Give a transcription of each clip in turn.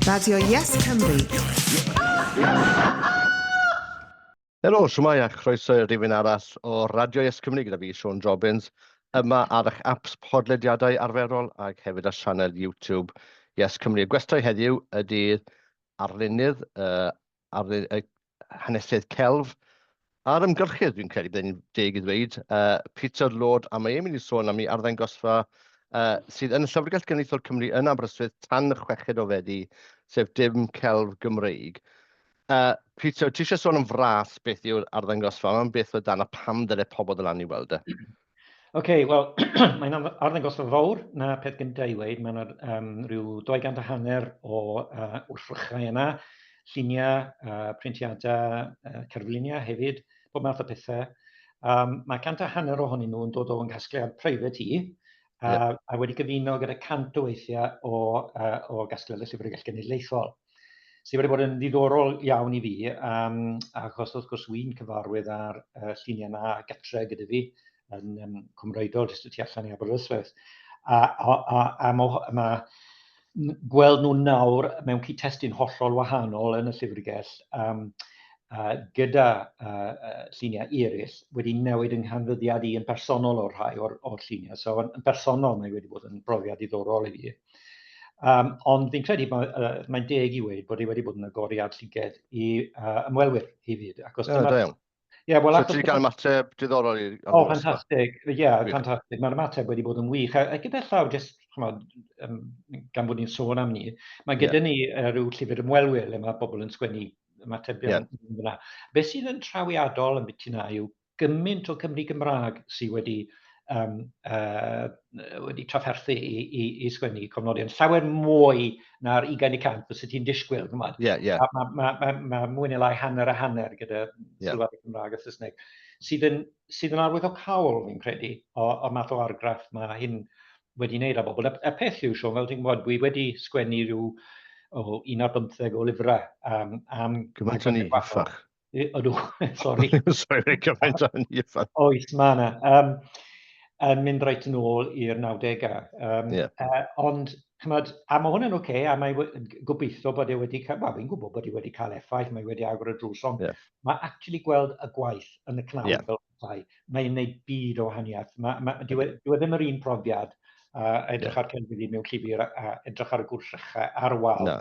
Radio Yes Cymru. Helo, shwmae a chroeso i rifyn arall o Radio Yes Cymru gyda fi, Siôn Jobbins, yma ar eich apps podlediadau arferol ac hefyd ar sianel YouTube Yes Cymru. Y gwestai heddiw ydy'r arlunydd, uh, arlun, uh, hanesydd celf a'r ymgyrchydd, dwi'n credu, byddai'n deg i ddweud, uh, Peter Lord, a mae e'n mynd i sôn am ei arddangosfa uh, sydd yn y Llyfrgell Genedlaethol Cymru yn Aberystwyth tan y chweched o Fedi, sef Dim Celf Gymreig. Uh, Peter, ti eisiau sôn yn fras beth yw'r arddangosfa yma, beth oedd dan a pam dyle pobl ddod lan i weld e? OK, wel, mae'n arddangosfa fawr, na peth gyntaf i weud, mae'n um, rhyw 200 a hanner o uh, wrthrychau yna, lluniau, uh, printiadau, uh, cerfluniau hefyd, bob math o pethau. Um, mae 150 ohonyn nhw yn dod o'n casgliad private i, a, yeah. a wedi gyfuno gyda 100 o weithiau o, uh, o gasgliad y Llyfrgell Genedlaethol. Sydd wedi bod yn ddiddorol iawn i fi, um, achos wrth gwrs wy'n cyfarwydd â'r uh, lluniau yna gatre gyda fi yn um, Cwmreidol, jyst y tu allan i Aberystwyth. A, a, a, a ma, ma gweld nhw nawr mewn cyd-testun hollol wahanol yn y llyfrgell, um, uh, gyda uh, uh, lluniau eraill wedi newid yng nghanfyddiad i yn bersonol o'r rhai o'r, or lluniau. So yn, yn bersonol mae wedi bod yn brofiad diddorol i fi. Um, ond fi'n credu mae, uh, mae'n deg i weud bod ei wedi bod yn agoriad llyged i uh, ymwelwyr hefyd. Ac os dyma... Da iawn. Ie, well, so ti wedi cael ymateb diddorol i... O, oh, ffantastig. Ie, yeah, ffantastig. Mae'r ymateb wedi bod yn wych. A, a gyda llaw, jyst, chymod, um, gan bod ni'n sôn am ni, mae gyda yeah. ni uh, rhyw llyfr ymwelwyr le mae bobl yn sgwennu ymatebion. Yeah. Be sydd yn trawiadol yn biti na yw gymaint o Cymry Gymraeg sydd wedi, um, uh, wedi trafferthu i, i, i sgwennu cofnodion. Llawer mwy na'r 20 y cant fysa ti'n disgwyl. Yeah, yeah. Mae ma, ma, ma, ma mwy neu lai hanner a hanner gyda yeah. sylwadau Cymraeg a Saesneg, sydd yn, sydd yn arwyddocaol, fi'n credu, o, o math o argraff mae hyn wedi wneud ar bobl. Y, y peth yw, Siôn, fel ti'n gwybod, dwi wedi sgwennu rhyw o, un ar bymtheg o lyfrau um, am... Gymaint o'n i, ffach. Ydw, sori. Sori, gymaint o'n i. Oes, mae yna. Um, yn mynd reit yn ôl i'r 90au. Um, yeah. uh, ond, chymod, a mae hwn yn oce, okay, a mae gobeithio bod e wedi cael, wel, fi'n gwybod bod e wedi cael effaith, mae wedi agor y drws, ond yeah. mae actually gweld y gwaith yn y cnawd yeah. fel petai, mae'n gwneud byd o wahaniaeth. Mae, mae, dyw, e, dyw e ddim yr un profiad uh, edrych yeah. ar celfyddyd mewn llyfr a, a edrych ar y gwrthrychau ar y wal. No.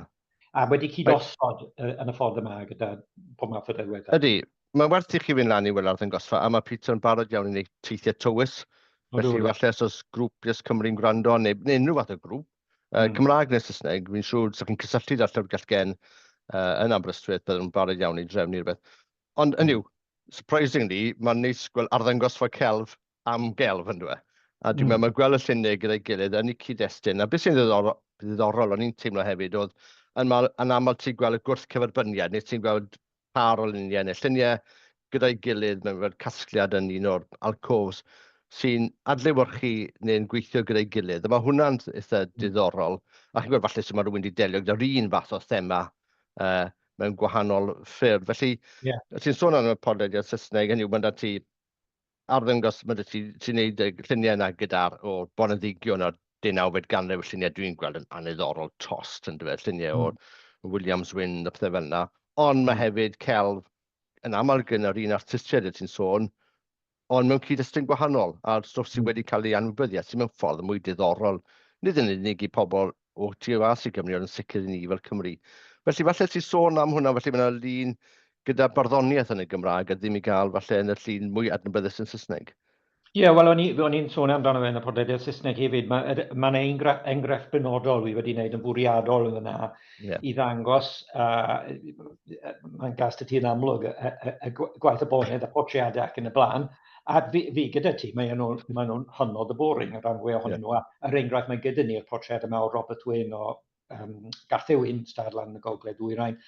A wedi cyd-osod yn y ffordd yma gyda pob math o delweddau. Ydy, mae'n werth i chi fynd lan i weld arddangosfa, a mae Peter yn barod iawn i wneud teithiau tywys. Felly falle os oes grŵp Yes Cymru'n gwrando, neu, neu unrhyw fath o grŵp, uh, Cymraeg neu Saesneg, fi'n siŵr os chi'n cysylltu â'r Llyfrgell Gen uh, yn Aberystwyth, bydden nhw'n barod iawn i drefnu rhywbeth. Ond hynny yw, surprisingly, mae'n neis gweld arddangosfa celf am gelf, yndyw e? A dwi'n mm. meddwl, mae gweld y lluniau gyda'i gilydd yn eu cyd-destun, a beth sy'n ddiddorol, ddiddorol o'n i'n teimlo hefyd, oedd yn, yn aml ti'n gweld y gwrthcyferbyniad, neu ti'n gweld par o luniau neu lluniau gyda'i gilydd mewn fel casgliad yn un o'r alcoves sy'n adlewyrchu neu'n gweithio gyda'i gilydd. A mae hwnna'n eitha diddorol. A chi'n gweld falle sut mae rhywun wedi delio gyda'r un fath o thema uh, mewn gwahanol ffyrdd. Felly, yeah. ti'n sôn am y podlediad Saesneg, hynny yw, mae 'da ti arddangos, mae 'da ti, ti'n neud y lluniau yna gyda'r o boneddigion o'r deunawfed ganrif, y lluniau dwi'n gweld yn anniddorol tost, yn dweud, lluniau mm. o'r Williams Wynn a pethau fel yna. Ond mae hefyd celf yn aml gan yr un artistiaid y ti'n sôn, ond mewn cyd-destun gwahanol, a'r stwff sydd mm. wedi cael ei anwybyddu, a sydd mewn ffordd mwy diddorol, nid yn unig i pobl o tu fas i Gymru, ond yn sicr i ni fel Cymru. Felly falle ti'n sôn am hwnna, felly mae yna lun gyda barddoniaeth yn y Gymraeg a ddim i gael falle yn y llun mwy adnabyddus yn Saesneg. Ie, yeah, wel, o'n i'n sôn amdano fe yn y podlediad Saesneg hefyd. Mae ma yna enghraifft benodol wi wedi wneud yn fwriadol yn yna yeah. i ddangos, uh, mae'n gas dy ti yn amlwg, y, y, y gwaith y bonedd, y portreadau ac yn y blaen, A fi, fi gyda ti, mae nhw'n mae nhw hynod o boring, y rhan fwyaf ohonyn yeah. nhw. A er enghraifft, mae gyda ni'r portread yma o Robert Wynne o um, Garthewin, stad lan yn y gogledd ddwyrain,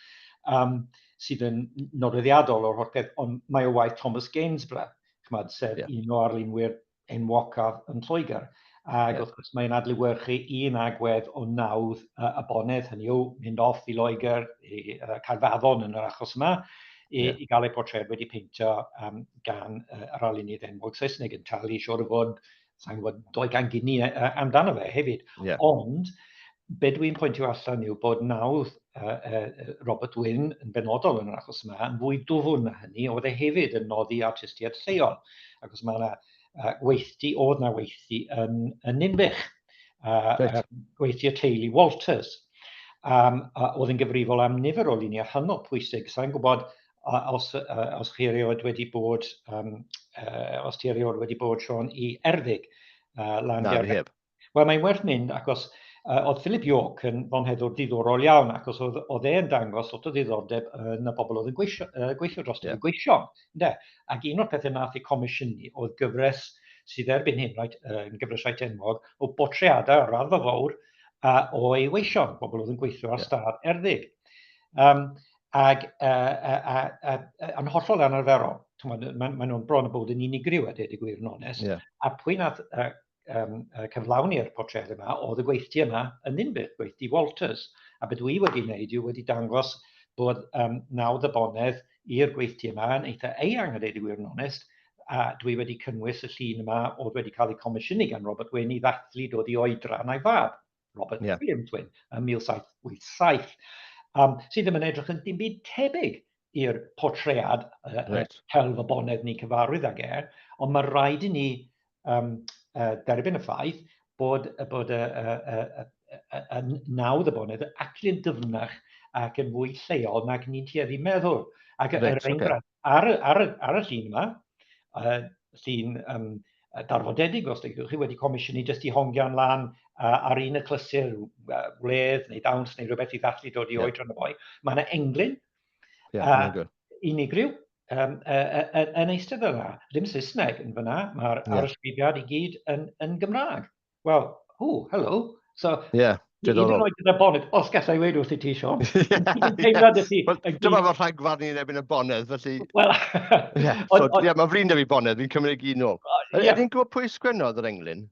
um, sydd yn nodweddiadol o'r holl peth, ond mae o waith Thomas Gainsborough, chymod, sef yeah. un o arlunwyr enwocaf yn Lloegr. Ac yeah. wrth gwrs mae'n adlewyrchu un agwedd o nawdd uh, y bonedd, hynny yw mynd off i Loegr, i uh, Caerfaddon yn yr achos yma, i, yeah. i gael ei portread wedi peintio um, gan uh, yr arlunydd enwog Saesneg yn talu siwr o fod, sa'n gwybod, 200 gini amdano fe hefyd. Yeah. Ond, be dwi'n pwyntio allan yw bod nawdd uh, uh, Robert Wynne yn benodol yn yr achos yma yn fwy dwfwn na hynny, oedd e hefyd yn noddi artistiaid lleol, ac os mae yna weithdy, oedd na weithdy yn, yn Ninbych, right. gweithdy y teulu Walters, a oedd yn gyfrifol am nifer o luniau hynod pwysig. Sa'n gwybod os, os chi erioed wedi bod, um, os ti erioed wedi bod, Sean, i Erddig, lan Na, fi heb. Wel, mae'n werth mynd achos oedd Philip York yn fonheddwr diddorol iawn achos oedd, oedd e'n dangos lot o ddiddordeb yn y bobl oedd yn gweithio, gweithio dros yeah. y gweision. Ynde? Ac un o'r pethau nath ei comisiynu oedd gyfres sydd erbyn hyn right, yn gyfres reit enwog o botreadau ar raddfa fawr o ei weision, bobl oedd yn gweithio ar yeah. stad Erddig. Um, ag uh, uh, uh, uh, yn hollol anarferol. Maen ma, ma nhw'n bron o bod yn unigryw a dweud y gwir yn onest. Yeah. A pwy nath um, cyflawni'r portread yma oedd y gweithdy yma yn Ninbych, gweithdy Walters. A beth dwi wedi wneud yw wedi dangos bod um, nawdd y bonedd i'r gweithdy yma yn eitha eang a dweud y gwir yn onest, a dwi wedi cynnwys y llun yma oedd wedi cael ei comisiynu gan Robert Wynne i ddathlu dod i oedran a'i fab, Robert yeah. Williams Wynne, yn 1787, um, sydd ddim yn edrych yn dim byd tebyg i'r portread uh, right. celf y bonedd ni'n cyfarwydd ag e, ond mae rhaid i ni um, derbyn y ffaith bod, bod y, y, y, y, y nawdd y bonedd actually yn dyfnach ac yn fwy lleol nag ni'n tueddu meddwl. Ac right, yr enghraifft, okay. ar, ar, ar y llun yma, uh, llun um, darfodedig, os ydych chi wedi comisiynu jyst i hongian lan uh, ar un achlysur, uh, wledd neu dawns neu rhywbeth i ddathlu dod i yeah. oedran y boi, mae yna englyn yeah, unigryw um, uh, uh, yn eistedd yna. Ddim Saesneg yn fyna, mae'r yeah. arysgrifiad i gyd yn, yn Gymraeg. Wel, hw, hello. So, yeah, diddorol. Hyd yn oed gyda bonedd, os gallai weud wrth i ti, Sean. Teimlad i ti. Dyma fy rhagfarn i'n ebyn y bonedd, felly... Wel... Ie, so, yeah, mae'n flin da fi bonedd, fi'n cymryd gyd nôl. Ydyn gwybod pwy sgwennodd yr englyn?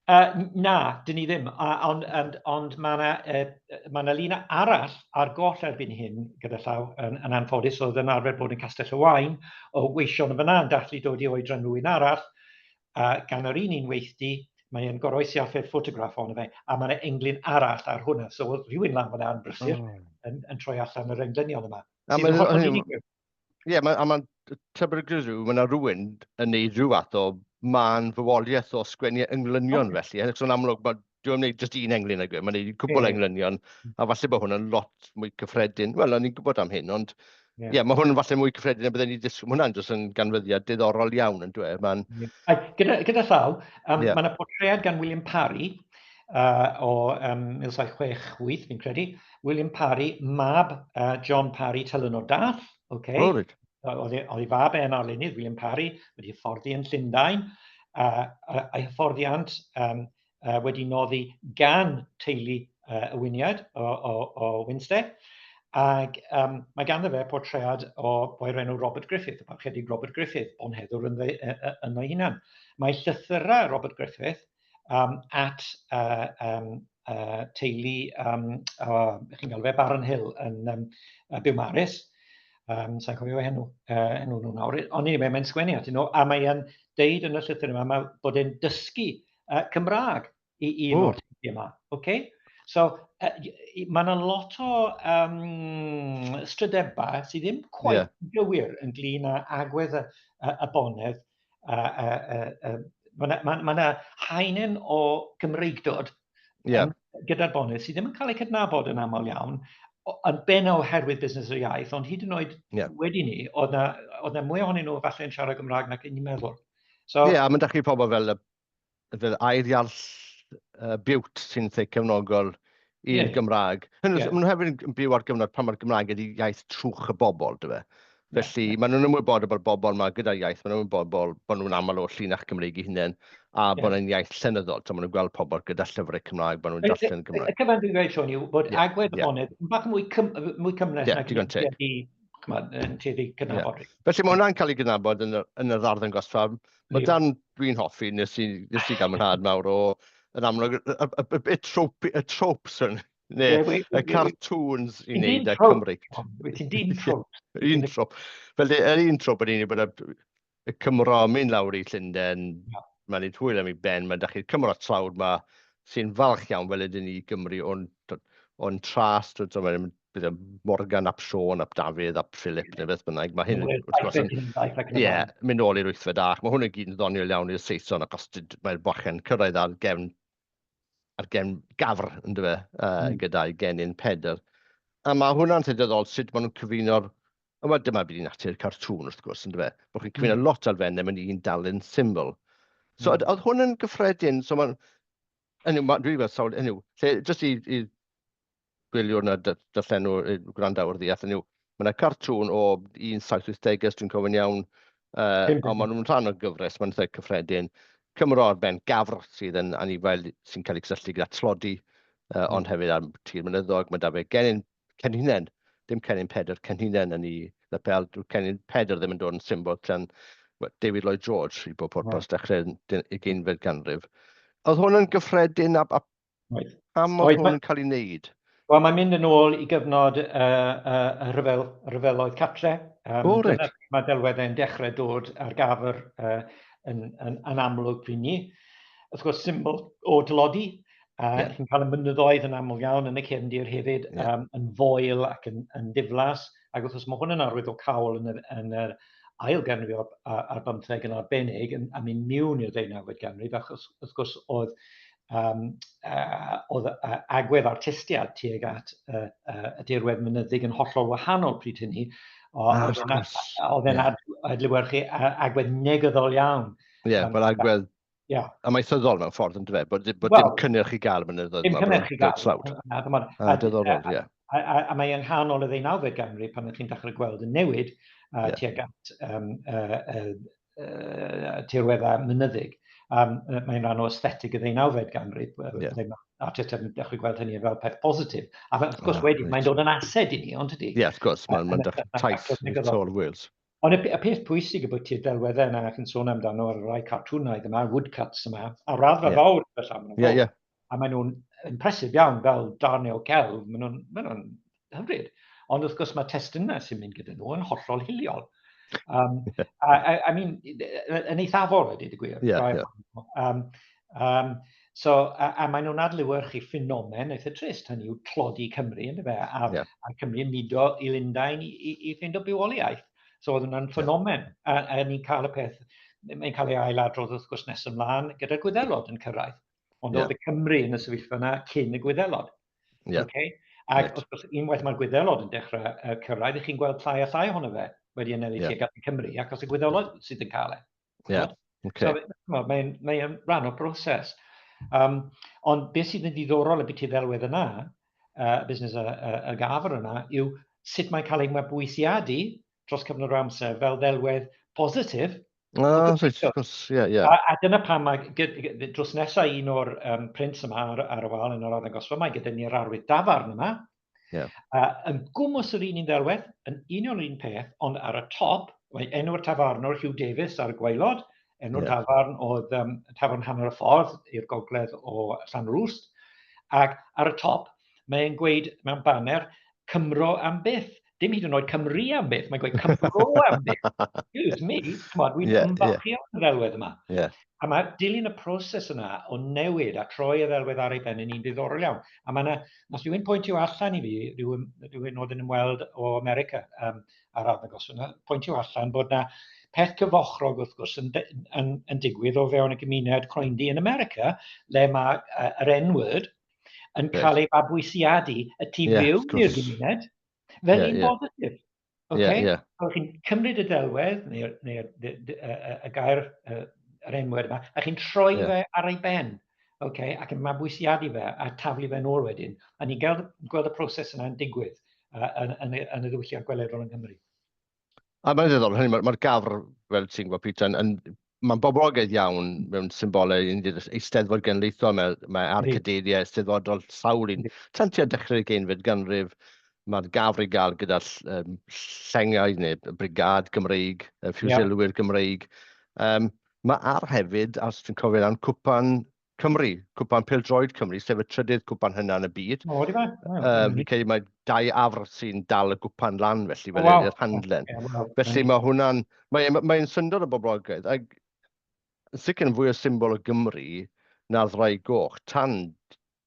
Na, dyn ni ddim. Ond ond, ond mae yna uh, ma 'na lun arall ar goll erbyn hyn gyda llaw, yn, yn anffodus, oedd yn arfer bod yn Castell y Waun, o weision yn fyna yn dathlu dod i oedran rhywun arall, a gan yr un un weithdy, mae e'n goroesi ar ffurf ffotograff ohono fe, a mae yna englyn arall ar hwnna. So oedd rhywun lan fyna yn brysur oh. yn, yn troi allan yr englynion yma. A mae'n Ie, yeah, a mae'n tebyg rhyw, mae yna rhywun yn neud rhyw fath o mân fywoliaeth o sgwennu englynion okay. felly. Ac yn amlwg, mae dwi'n gwneud jyst un englyn ag e, mae'n gwneud cwbl yeah. englynion, a falle bod hwn yn lot mwy cyffredin. Wel, o'n i'n gwybod am hyn, ond ie, yeah. yeah, mae hwn yn falle mwy cyffredin na bydden ni disgwyl. Mae hwnna'n jyst yn ganfyddiad diddorol iawn, yn dweud. Mae'n... Yeah. Gyda, gyda llaw, um, yeah. mae yna portread gan William Parry uh, o um, 1768, fi'n credu. William Parry, mab uh, John Parry, telynor dall, Okay. Oh, right. Oedd ei fab e'n arlunydd, William Parry, wedi hyfforddi yn Llundain, a, a, a'i hyfforddiant um, uh, wedi noddi gan teulu uh, y Wyniad o, o, o Winstead. Ac um, mae ganddo fe portread o boi'r enw Robert Griffith, y parchedig Robert Griffith, bonheddwr ynddo, yno ei hunan. Mae llythyrau Robert Griffith um, at uh, um, uh, teulu, um, uh, chi'n galw fe, Baron Hill yn um, Biwmaris, um, sa'n cofio enw, uh, enw nhw nawr, ond anyway, mae'n sgwennu atyn nhw, a mae'n deud yn y llythyr yma mae bod e'n dysgu uh, Cymraeg i un o'r teulu yma. Okay? So, uh, mae yna lot o um, strydebau sydd ddim quite yeah. gywir ynglyn â agwedd y, y, y bonedd a, a, a, a, mae yna ma, ma haenen o Gymreigdod yeah. gyda'r bonedd sydd ddim yn cael ei cydnabod yn aml iawn, yn benna oherwydd busnes yr iaith, ond hyd yn oed yeah. wedi ni, oedd na, oedd na mwy ohonyn nhw falle yn siarad Gymraeg nag ni'n meddwl. So, Ie, yeah, a mae'n dachlu pobl fel y fel air Iarll uh, Bute sy'n lle cefnogol i'r yeah. Gymraeg. Hyn, yeah. Maen nhw hefyd yn byw ar gyfnod pan mae'r Gymraeg ydi iaith trwch y bobl, dyfe. Felly, yeah. maen nhw'n ymwybodol bod bobl yma gyda'r iaith, maen nhw'n ymwybodol bod nhw'n aml o'r llinach Gymreig eu hunain, a yeah. bod nhw'n iaith llenyddol. So, maen nhw'n gweld pobl gyda llyfrau Cymraeg, maen nhw'n darllen Gymraeg. Y cyfan dwi'n gweud, Sean, yw bod yeah. agwedd yeah. bonedd yn bach mwy, cym, mwy cymhleth yeah, nag wedi ch'mod, yn tueddu cydnabod. Yeah. Felly mae hwnna'n cael ei gydnabod yn, y, yn yr arddangosfa. Mae dan dwi'n hoffi, nes i, nes i gael mwynhad mawr o, yn amlwg, y, y, y, y, trope, y tropes yn, neu yeah, y cartoons i wneud â Cymru. Wyt ti'n dyn tropes. Un trop. Felly, yr un trop yn un bod y, y Cymro yn mynd lawr i Llundain, yeah. mae'n ei hwyl am ei ben, mae'n dach chi'r Cymro tlawd ma, sy'n falch iawn fel ydyn ni i Gymru o'n o'n tras, twyd, so mae'n bydd e Morgan ap Siôn ap Dafydd ap Philip neu beth bynnag. Mae hyn, wrth gwrs, yn ie, mynd nôl i'r wythfed ach. Mae hwn yn gyd yn ddoniol iawn i'r Saeson achos mae'r bachgen cyrraedd ar gefn ar gefn gafr, ynddo fe, gyda'i genyn pedr. A mae hwnna'n ddiddorol sut maen nhw'n cyfuno'r... Wel, dyma byd i natur cartŵn, wrth gwrs, ynddo fe? Bod chi'n cyfuno lot elfennau mewn un darlun syml. So, oedd hwn yn gyffredin, so mae'n... Hynny yw, dwi'n gweld sawl... Hynny yw, lle, jyst i, i gwyliwr na darllenwr, gwrandawr ddeall, hynny yw, mae yna cartŵn o 1780 os dwi'n cofio'n iawn, ond maen nhw'n rhan o'r gyfres, mae'n eitha cyffredin. Cymro ar ben gafr sydd yn anifail sy'n cael ei cysylltu gyda tlodi, ond hefyd ar tir mynyddog, mae 'da fe genyn, cenhinen, dim cennin Pedr, cenhinen yn ei lapel, dyw'r cennin Pedr ddim yn dod yn symbol tan David Lloyd George i bob pwrpas dechrau'r ugeinfed ganrif. Oedd hwn yn gyffredin a, a Oedd. Pam oedd hwn yn cael ei wneud? Wel, mae'n mynd yn ôl i gyfnod y rhyfel, rhyfeloedd cartre. O, reit. Dyna mae delweddau'n dechrau dod ar gafr yn, yn, yn amlwg pryd ni. Wrth gwrs, symbol o dlodi. Yeah. Chi'n cael y mynyddoedd yn aml iawn yn y cefndir hefyd, yeah. yn foel ac yn, yn ddiflas. Ac wrth gwrs, mae hwn yn arwydd o cawl yn y, yn yr ail ganrif ar, ar bymtheg yn arbennig, yn, a mynd miwn i'r ddeunawfed ganrif, achos wrth gwrs oedd um, oedd agwedd artistiad tuag at y dirwedd mynyddig yn hollol wahanol pryd hynny. Oedd e'n adlewyrchu agwedd negyddol iawn. Ie, yeah, fel agwedd yeah. amaethyddol mewn ffordd, yn dweud, bod, bod well, dim cynnyrch i gael mynyddoedd Dim cynnyrch i gael. A, diddorol, ie. A, a, a mae yng nghanol y ddeunawfed ganrif pan ydych chi'n dechrau gweld y newid yeah. tuag at um, tirweddau mynyddig. Um, mae'n rhan o aesthetig y ddeunawfed ganrif. Yeah. Artistiaid yn dechrau gweld hynny fel peth positif. A wrth gwrs wedyn, mae'n dod yn ased i ni, ond ydy? Ie, yeah, wrth gwrs, mae'n ma taith to Wales. Ond y, y peth pwysig y bod ti'r delweddau yna ac yn sôn amdano ar rai cartwnaidd yma, woodcuts yma, ar raddfa yeah. fawr felly. Ie, ie. A maen nhw'n impressive iawn fel darnau o celf, maen nhw'n maen nhw hyfryd. Ond wrth gwrs mae testunau sy'n mynd gyda nhw yn hollol hiliol. A, I, I mean, yn eithafol, a dweud y gwir. Yeah, yeah. So, a, a maen nhw'n adlewyrchu ffenomen eitha trist, hynny yw tlodi Cymru, ynddo fe, a, yeah. a Cymru yn mudo i Lundain i, i, i ffeindo bywoliaeth. So oedd hwnna'n ffenomen, yeah. a, a ni'n cael y peth, mae'n cael ei ailadrodd wrth gwrs nes ymlaen gyda'r Gwyddelod yn cyrraedd. Ond yeah. oedd y Cymru yn y sefyllfa yna cyn y Gwyddelod. Yeah. Okay? Ac right. wrth gwrs, unwaith mae'r Gwyddelod yn dechrau cyrraedd, ych chi'n gweld llai a llai ohono fe wedi anelu yeah. tuag at y Cymru, achos y Gwyddelod sydd yn cael e. Yeah. Okay. So, mae'n mae rhan o'r broses. Um, ond beth sydd yn ddiddorol y byti ddelwedd yna, busnes y, y, y gafr yna, yw sut mae'n cael ei mabwysiadu dros cyfnod o amser fel ddelwedd positif. Ah, reit, wrth gwrs, ie, ie. A, a dyna pam mae dros nesaf un o'r um, prints yma ar, ar y wal yn yr arddangosfa, mae gyda ni'r arwydd dafarn yma. Yeah. Yn gwmws yr un un ddelwedd, yn union yr un peth, ond ar y top, mae enw'r tafarnwr Hugh Davies ar y gwaelod, enw'r yeah. tafarn oedd um, tafarn hanner y ffordd i'r gogledd o Llanrwst, ac ar y top, mae'n gweud mewn baner, Cymro am byth. Dim hyd yn oed Cymru am byth, mae'n gweud Cymro am byth. Excuse me, ch'mod, dwi'n yeah, ymfalchio yeah. yn y ddelwedd yma. Yeah. A mae dilyn y proses yna o newid a troi y ddelwedd ar ei ben yn un diddorol iawn. A mae yna, nath rhywun pwyntio allan i fi, rhywun, rhywun oedd yn ymweld o America um, ar arddangos yna, pwyntio allan bod yna peth cyfochrog wrth gwrs yn, yn, yn digwydd o fewn y gymuned croenddu yn America, le mae uh, yr N-word yn cael ei fabwysiadu y tu yeah, fewn i'r gymuned fel yeah, un yeah. positif. Okay? Yeah, yeah. So chi'n cymryd y delwedd, neu'r neu, y, y, y gair, yr enwed yma, a chi'n troi yeah. fe ar ei ben, okay? ac yn mabwysiadu fe a taflu fe'n ôl wedyn. A ni'n gweld, gweld y proses yna'n digwydd yn, yn, yn y ddiwylliant gweledol yng Nghymru. A mae'n ddiddorol, hynny, mae'r ma gafr, fel ti'n gwybod, Peter, yn, yn, mae'n boblogaidd iawn mewn symbolau Eisteddfod Genedlaethol, mae, mae ar cadeiriau eisteddfodol sawl un. Tan tua dechrau'r ugeinfed ganrif, mae'r gafr i gael gyda um, llengau neu brigad Gymreig, ffiwsilwyr yeah. Gymreig. Um, mae ar hefyd, os ti'n cofio am cwpan Cymru, Cwpan Pêl-droed Cymru, sef y trydydd cwpan hynna yn y byd. O, di fe? Um, fi'n credu mae dau afr sy'n dal y gwpan lan, felly, fel oh, wow. yr handlen. Yeah, well, felly mae hwnna'n... Mae'n mae, mae syndod o boblogaidd, ac yn sicr yn fwy o symbol o Gymru na'r Ddraig Goch tan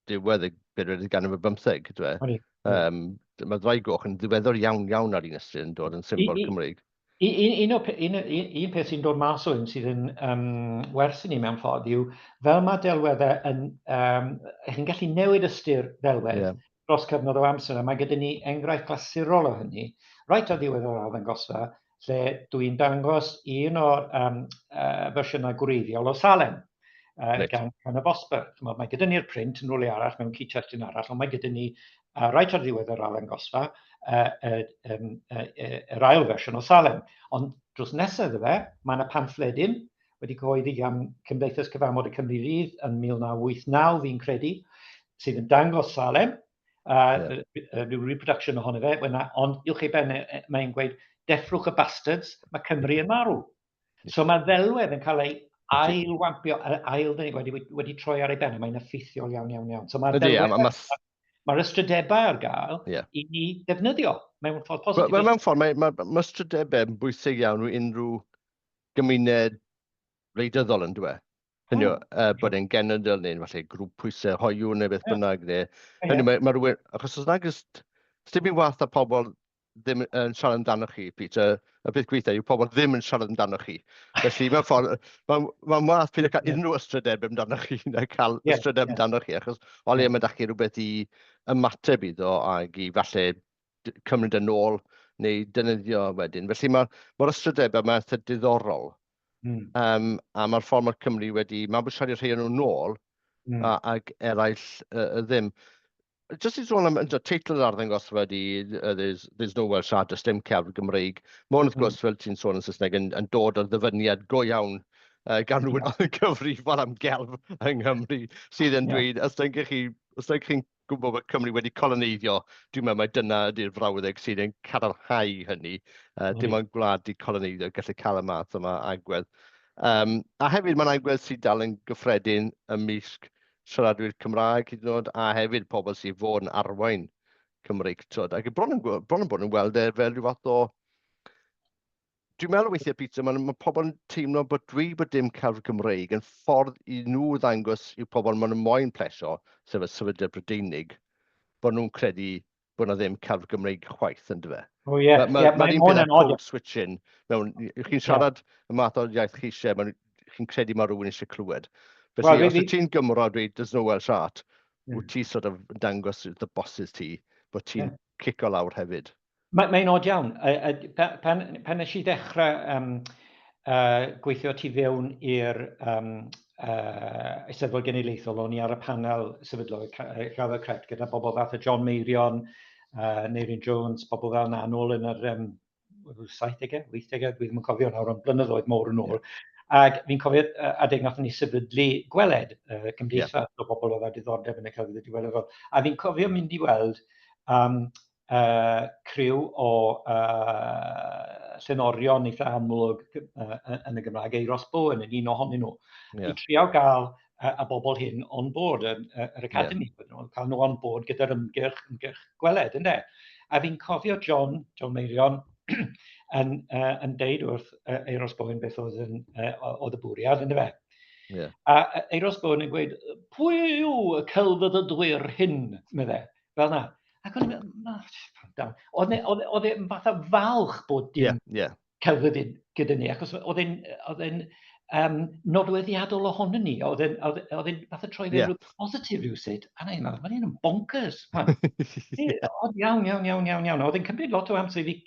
diwedd y bedwerydd ganrif ar bymtheg, ydw e? Odi. Um, Mae'r Ddraig Goch yn ddiweddar iawn iawn ar un ystyr yn dod yn symbol Cymreig. Un, o, un, un peth sy'n dod mas o hyn sydd yn um, wers i ni mewn ffordd yw, fel mae delweddau yn... Um, chi'n gallu newid ystyr ddelwedd yeah. dros cyfnod o amser, a mae gyda ni enghraifft glasurol o hynny, reit ar ddiwedd yr arddangosfa, lle dwi'n dangos un o'r um, fersiynau gwreiddiol o Salem uh, gan, gan y Vosper. Chimod, mae gyda ni'r print yn rhywle arall, mewn cyd-testun arall, ond mae gyda ni, reit ar ddiwedd yr arddangosfa, uh, uh, um, uh, uh, yr ail fersiwn o Salem. Ond drws nesaf iddo fe, mae yna pamffledyn wedi cyhoeddi gan Cymdeithas Cyfamod y Cymru Rydd yn 1989, fi'n credu, sydd yn dangos Salem, a yeah. rhyw reproduction ohono fe, ond uwch ei ben e, e, mae'n gweud, deffrwch y bastards, mae Cymru yn marw. So mae'r ddelwedd yn cael ei ail-wampio, ail wedi, wedi troi ar ei ben, a mae'n effeithiol iawn, iawn, iawn. So mae'r delwedd, ma, mae'r ystrydebau ar gael yeah. i ni defnyddio mewn ffordd positif. Wel, mewn ffordd, mae, mae, mae ystrydebau yn bwysig iawn i unrhyw gymuned wleidyddol yn dweud. Hynny yw, uh, bod e'n genedl neu'n falle grŵp pwysau hoyw neu beth bynnag. Neu, hynny yw, mae, mae rhywun, achos os nag ys, dim byd wath na pobl ddim yn siarad amdanoch chi, Peter, y peth gweitha yw pobl ddim yn siarad amdanoch chi. Felly, mewn ffordd, mae'n ma wath peidio cael unrhyw ystrydeb amdanoch chi na cael yeah, ystrydeb yeah. amdanoch chi, achos o le yeah. mae da chi rhywbeth i ymateb iddo ac i falle cymryd yn ôl neu defnyddio wedyn. Felly mae'r ma ystrydebau yma eitha diddorol. Um, a mae'r ffordd mae'r Cymru wedi mabwysiadu rhai o'n nhw nôl a, ac eraill uh, ddim. Jyst i sôn am teitl yr arddangosfa ydi uh, there's, there's no Welsh art, does dim celf Gymreig. Mae hwn wrth gwrs, fel ti'n sôn yn Saesneg, yn, yn dod o ddyfyniad go iawn uh, gan rhywun oedd yn gyfrifol am gelf yng Nghymru, sydd yn dweud, os ydych chi, os ydych chi'n gwybod bod Cymru wedi coloneiddio, dwi'n meddwl mai dyna ydy'r frawddeg sydd yn cadarnhau hynny. Uh, dim ond gwlad di coloneiddio gallu cael y math yma agwedd. Um, a hefyd mae'n agwedd sydd dal yn gyffredin ymysg siaradwyr Cymraeg hyd yn oed, a hefyd pobl sydd fod yn arwain Cymreictod. Ac bron yn, bron yn bod yn weld e fel rhyw fath o... Dwi'n meddwl weithiau, Peter, mae, mae pobl yn teimlo bod dwi bod dim celf Gymreig yn ffordd i nhw ddangos i'w pobl maen nhw moyn plesio, sef y sefydliad Brydeinig, bod nhw'n credu bod 'na ddim celf Gymreig chwaith, yn dyfe? O ie, ie, mae'n un peth â code switching, mewn, chi'n siarad y math o iaith chi eisiau, ma' chi'n credu mae rhywun eisiau clywed. Felly, os wyt ti'n Gymro a dweud there's no Welsh art, wyt ti sort of yn dangos the bosses ti bod ti'n cico lawr hefyd. Mae'n mae od iawn. Pan, pan nes i ddechrau um, uh, gweithio tu fewn i'r um, uh, Eisteddfod Genedlaethol, o'n i ar y panel sefydlog Llawer Crefft gyda bobl fath o John Meirion, uh, Neirin Jones, bobl fel yna, nôl yn yr um, 70au, 80au, dwi ddim yn cofio nawr, ond blynyddoedd mowr yn ôl. Yeah. Ac fi'n cofio adeg nath ni sefydlu Gweled, uh, cymdeithas yeah. o bobl oedd â diddordeb yn y celfyddyd diweddol. A fi'n cofio mynd i weld um, uh, criw o uh, llenorion eitha amlwg uh, yn y Gymraeg, Euros Bowen yn un ohonyn nhw, yeah. i trio gael uh, y bobl hyn on board yn yr academy, yeah. nhw, cael nhw on board gyda'r ymgyrch, ymgyrch gweled, ynddo. A fi'n cofio John, John Meirion, yn, uh, yn deud wrth uh, Euros Bowen beth oedd, yn, uh, oedd y bwriad, ynddo fe. Yeah. A Euros Bowen yn gweud, pwy yw y celfyddydwyr hyn, meddai. Fel 'na. Ac o'n i'n meddwl, na, down. Oedd e, oedd e'n fatha falch bod dim yeah, yeah. celfyddyd gyda ni, achos oedd e'n oedd e'n um, nodweddiadol ohono ni, oedd e'n oedd e'n fatha troi fe'n yeah. rhywbeth positif rhywsut, a na i'n meddwl, mae'n un bonkers. yeah. Oedd iawn, iawn, iawn, iawn, iawn. Oedd e'n cymryd lot o amser i fi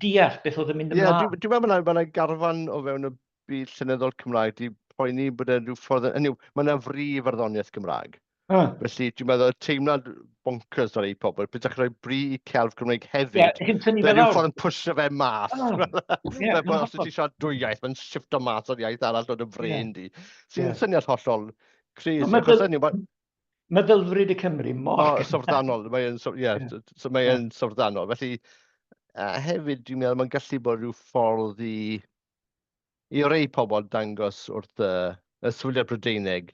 deall beth oedd yn mynd ymlaen. Ie, yeah, dwi'n meddwl mae yna garfan o fewn y byd llenyddol Cymraeg di poeni bod e'n rhyw ffordd... Hynny yw, mae yna fri farddoniaeth Gymraeg. Ah. Felly dwi'n meddwl y teimlad bonkers ar ei pobl, pe ydych chi'n rhoi bri i celf Cymreig hefyd, yeah, chi'n tynnu fe lawr. ffordd yn pwysio fe mas. Oh. yeah, Fel bod os wyt ti'n siarad dwy iaith, mae'n shifto mas o'r iaith arall o'r fren di. Sy'n yeah. syniad hollol crazy. Mae Achos hynny, ma- Meddylfryd y Cymru mor... O, syfrdanol. Mae'n yeah, so mae e'n syfrdanol. Felly, a hefyd dwi'n meddwl mae'n gallu bod rhyw ffordd i i rei pobl dangos wrth y, y sefydliad Brydeinig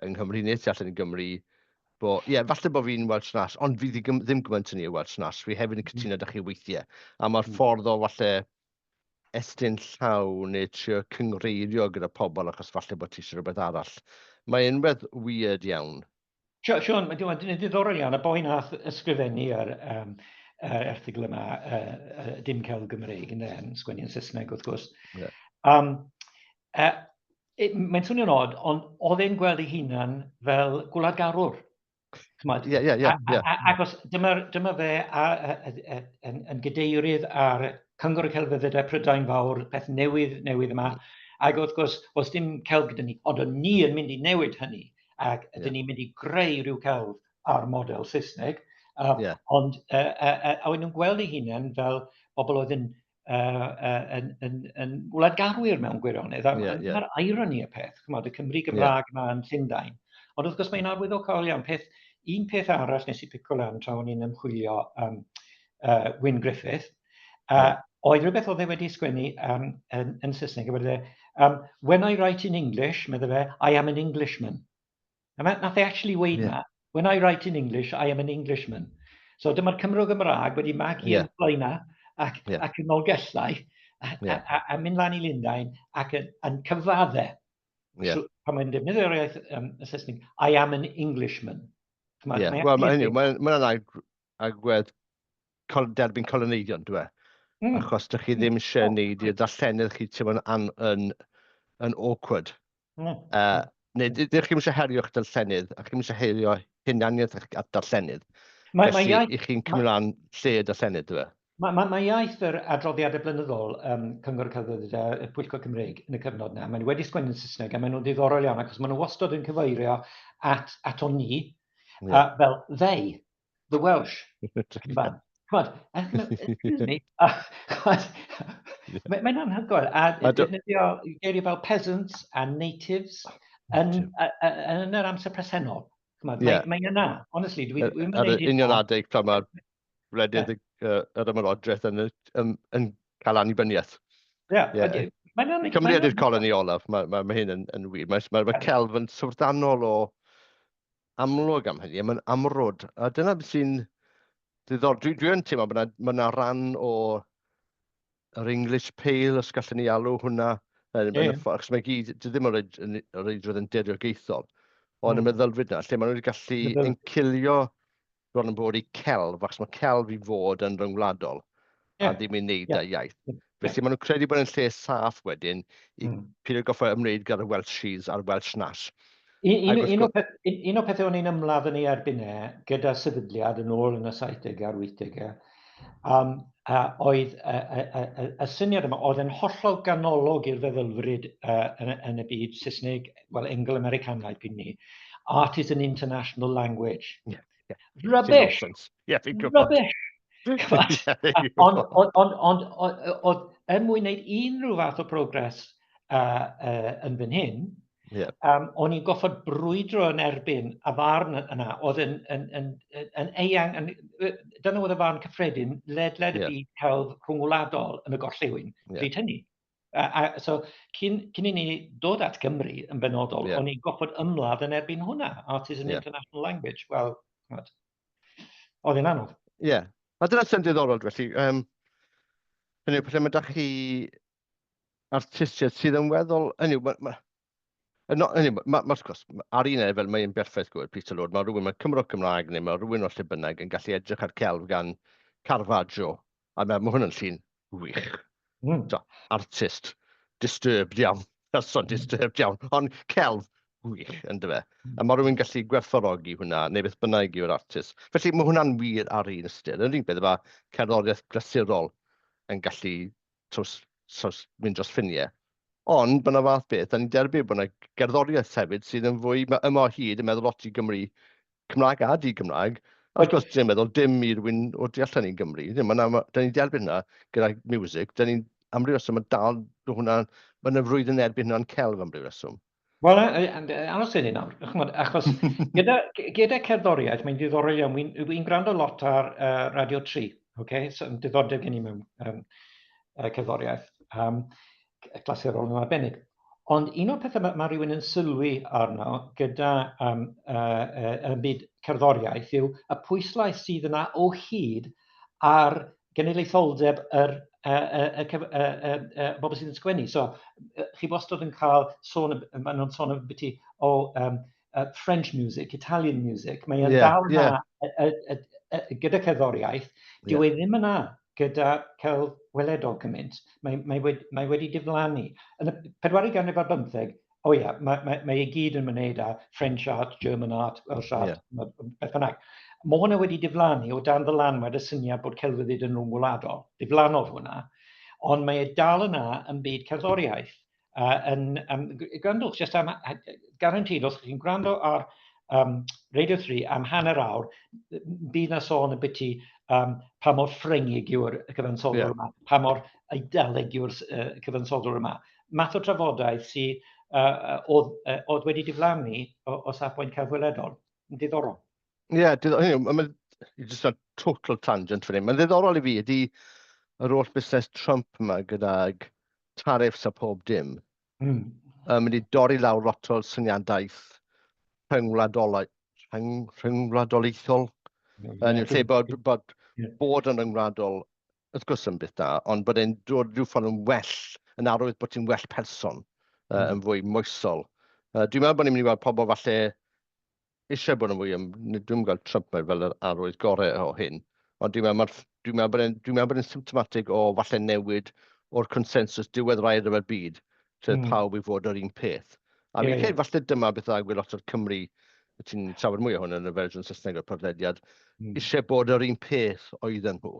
yng Nghymru neu tu allan i Gymru bo, ie, yeah, falle bod fi'n Welsh Nash, ond fi ddim, ddim gymaint yn ni o Welsh Nash, fi hefyd yn cytuno â chi weithiau. A mae'r ffordd o falle estyn llaw neu trio cyngreirio gyda pobl achos falle bod ti eisiau rhywbeth arall. Mae'n rhywbeth weird iawn. Siôn, mae'n ddiddorol iawn, y boi nath ysgrifennu yr um, yr erthygl yma, uh, dim celf Gymreig, yn yn sgwennu yn Saesneg wrth gwrs. Yeah. Um, uh, mae'n swnio'n od, ond oedd e'n gweld ei hunan fel gwladgarwr. Ch'mod? Ie, ie, ie. Ac os dyma, dyma fe a, a, a, a, yn, yn gadeirydd ar Cyngor y Celfyddydau Prydain Fawr, peth newydd, newydd yma, ac wrth gwrs, os dim celf gyda ni, ond o'n ni yn mynd i newid hynny, ac yeah. ydyn ni'n mynd i greu rhyw celf ar model Saesneg, uh, yeah. ond uh, uh, uh, a o'n nhw'n gweld eu hunain fel bobl oedd yn uh, uh, yn, yn, yn wladgarwyr mewn gwirionedd. A yeah, yeah. Mae'r irony y peth, chymod, y Cymru Gymraeg yeah. yma yn Llundain. Ond wrth gwrs mae'n arwyddocaol iawn. Peth, un peth arall nes i pico lan tra o'n i'n ymchwilio um, Wyn Griffith, yeah. oedd rhywbeth oedd e wedi sgwennu um, yn, yn Saesneg, wedi e, um, when I write in English, medde fe, I am an Englishman. A ma, nath e actually weud yeah. na, when I write in English, I am an Englishman. So dyma'r Cymro Gymraeg wedi magu yeah. yn Blaena ac, yeah. ac yn Nolgellau a, yeah. a, a, a mynd lan i Lundain ac yn, yn cyfadde. Yeah. So, pan mae'n defnyddio'r iaith um, y Saesneg, I am an Englishman. Mae, yeah. Wel, mae'n ma, ma, ma agwedd col derbyn coloneiddion, dwi e? Mm. Achos dych chi ddim eisiau mm. neud i'r darllenydd chi teimlo'n yn, yn, yn awkward. Mm. Uh, neu dych chi'n eisiau herio'ch darllenydd, a chi'n eisiau herio hunaniaeth eich darllenydd. Mae, Felly, mae iaith, i chi'n cymryd ran lle y darllenydd, dwi e? Mae, mae, mae iaith yr adroddiadau blynyddol um, Cyngor Celfyddydau y Pwyllgor Cymreig yn y cyfnod yna, maen nhw wedi sgwennu'n Saesneg a maen nhw'n ddiddorol iawn achos maen nhw wastad yn cyfeirio at, aton ni yeah. uh, fel they. the Welsh. Chymod, excuse me, mae'n anhygoel. A defnyddio geiriau fel peasants a natives yn, yn yr amser presennol. Chymod, yeah. mae, mae yna, honestly, dwi'n dwi mynd Ar union adeg pan mae wledydd yeah. yr ymerodraeth yn, yn, yn cael annibyniaeth. Ie. Yeah. Yeah. Cymru ydy'r coloni olaf, mae, mae, mae hyn yn, yn wir. Mae, mae, mae celf yn syfrdanol o amlwg am hynny, a mae'n amrwd. A dyna beth sy'n ddiddorol. Dwi, dwi yn teimlo bod yna ma na ran o yr English Pale, os gallwn ni alw hwnna, yn, yeah. yn y ffordd, achos mae gyd, dwi ddim o reidrwydd yn diriogaethol, ond mm. y meddylfryd yna, lle maen nhw wedi gallu encilio bron yn bod i celf, achos mae celf i fod yn ryngwladol, yeah. a ddim i wneud yeah. â iaith. Yeah. Felly maen nhw'n credu bod yn lle saff wedyn i mm. peidio goffa ymwneud gyda'r Welshies a'r Welsh Nash. Un, un, un, o peth, un o pethau o'n i'n ymladd yn ei erbyn e gyda sefydliad yn ôl yn y 70au a'r 80au, um, a oedd y, y, y, y syniad yma oedd yn hollol ganolog i'r feddylfryd uh, yn, yn y byd Saesneg, wel, Anglo-Americanaidd pryd ni, art is an international language. Yeah. Yeah. Rubbish! Yeah, fi'n gwybod. Rubbish! Ond, ond, ond, ond, ond, er mwyn wneud unrhyw fath o progress uh, uh, yn fan hyn, yeah. um, o'n i'n goffod brwydro yn erbyn y farn yna, oedd yn, yn, yn, yn, yn eang, yn, dyna oedd y farn cyffredin ledled yeah. y byd celf rhwngwladol yn y gorllewin, yeah. pryd hynny. A, a, so, cyn, cyn i ni dod at Gymru yn benodol, yeah. o'n i'n goffod ymladd yn erbyn hwnna. Art is an yeah. international language. Wel, oedd hi'n anodd. Ie. Yeah. A dyna sy'n diddorol, felly. Um, hynny yw, lle mae da chi artistiaid sydd yn weddol... Hynny yw, ma, ma, no, hynny yw, ma, ma, wrth gwrs, ar un lefel mae'n berffaith gwir, Peter Lord, mae rhywun, mae Cymro Cymraeg neu mae rhywun o lle bynnag yn gallu edrych ar celf gan Caravaggio, a mae, mae hwn yn llun wych. Mm. So, artist, disturbed iawn, person mm. disturbed iawn, ond celf gwych, ynddo fe. Mm. A mae rhywun gallu gwerthfawrogi hwnna, neu beth bynnag yw'r artist. Felly mae hwnna'n wir ar un ystyr. Yr unig beth efo cerddoriaeth glasurol yn gallu traws, traws, mynd dros ffiniau. Ond mae yna fath beth, da ni'n derbyn bod yna gerddoriaeth hefyd sydd yn fwy, mae yma o hyd yn meddwl lot i Gymru Cymraeg a di-Gymraeg. A wrth gwrs, dwi'n meddwl dim i rywun o du allan i Gymru. Ddim, ma' 'na, da ni'n derbyn hynna gyda music. Da ni'n, am ryw reswm, mae dal hwnna, mae yna frwydr yn erbyn hwnna'n celf am ryw reswm. Wel, aros i ni nawr, ch'mod, achos gyda, gyda cerddoriaeth, mae'n ddiddorol iawn, wi'n wi gwrando lot ar uh, Radio 3, okay? So, diddordeb gen i mewn um, cerddoriaeth, um, clasurol yn arbennig. Ond un o'r pethau mae, mae rhywun yn sylwi arno gyda um, uh, uh, y byd cerddoriaeth yw y pwyslais sydd yna o hyd ar genedlaetholdeb yr, y, y, y, y, y, bobl sydd yn sgwennu. So, chi wastad yn cael sôn, maen nhw'n sôn am byti o French music, Italian music, mae e'n dal yna gyda cerddoriaeth, dyw e ddim yna gyda celf weledol cymaint. Mae wedi diflannu. Yn y pedwaredd ganrif ar bymtheg, o ia, mae e gyd yn ymwneud â French art, German art, Welsh art, beth bynnag. Mae hwnna wedi diflannu o dan ddylanwad y syniad bod celfyddyd yn rhyngwladol. Diflannodd hwnna, ond mae e dal yna yn byd cerddoriaeth. Gwrandwch jyst am, guaranteed, os chi'n gwrando ar Radio 3 am hanner awr, bydd na sôn ambiti pa mor Ffrengig yw'r cyfansoddwr yma, pa mor Eidaleg yw'r cyfansoddwr yma. Math o trafodaeth sydd oedd wedi diflannu o safbwynt celf weledol. Yn diddorol. Ie, yeah, diddorol. Mae'n just a total tangent fan hyn. Mae'n ddiddorol i fi ydy yr holl busnes Trump yma gydag tariffs a pob dim. Mynd i dorri lawr lot o'r syniadaeth rhyngwladolaethol. Yn lle bod yn rhyngwladol, wrth gwrs yn beth da, ond bod e'n dod rhyw ffordd yn well, yn arwydd bod ti'n well person, yn fwy moesol. Dwi'n meddwl bod ni'n mynd i weld pobl falle eisiau bod yn fwy, dwi'n gweld Trump fel yr arwydd gorau o hyn, ond dwi'n meddwl bod e'n symptomatig o falle newid o'r consensus diwedd yr Ail Ryfel Byd, lle oedd pawb i fod yr un peth. A fi'n credu falle dyma beth ddigwydd lot o'r Cymry, ti'n trafod mwy o hwn yn y fersiwn Saesneg o'r podlediad, eisiau bod yr un peth oedden nhw.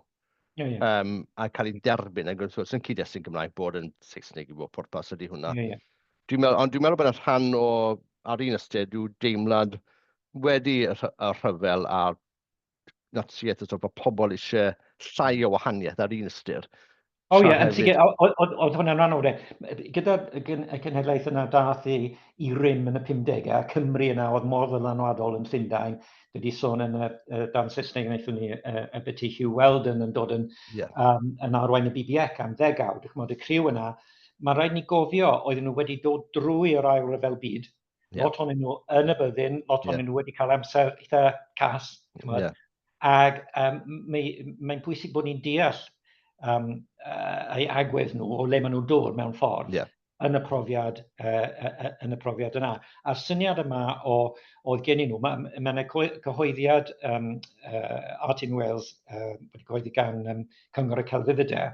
A cael ei derbyn, ac wrth gwrs yn cyd-destun Gymraeg bod yn Saesneg i bob pwrpas ydy hwnna. Dwi'n meddwl, ond dwi'n meddwl bod yna rhan o, ar un ystyr, rhyw deimlad wedi y rhyfel a'r Natsiaeth, a bod pobl eisiau llai o wahaniaeth ar un ystyr. O ie, yn sicr, oedd hwnna'n rhan o'r e. Gyda'r y cenhedlaeth yna dath i rym yn y 50au, a Cymru yna oedd mor ddylanwadol yn Llundain, dwi wedi sôn yn y darn Saesneg wnaethon ni y byti Huw Wheldon yn dod yn, yn arwain y BBEC am ddegawd, ch'mod, y criw yna, mae'n rhaid ni gofio, oedden nhw wedi dod drwy yr Ail Ryfel Byd, lot ohonyn nhw yn y byddin, lot ohonyn nhw wedi cael amser eitha cas, ch'mod. Ac mae'n pwysig bod ni'n deall eu agwedd nhw o le maen nhw'n dod mewn ffordd yn y profiad yna. A'r syniad yma o oedd gen i nhw, mae yna cyhoeddiad Art in Wales wedi cyhoeddi gan Cyngor y Celfyddydau,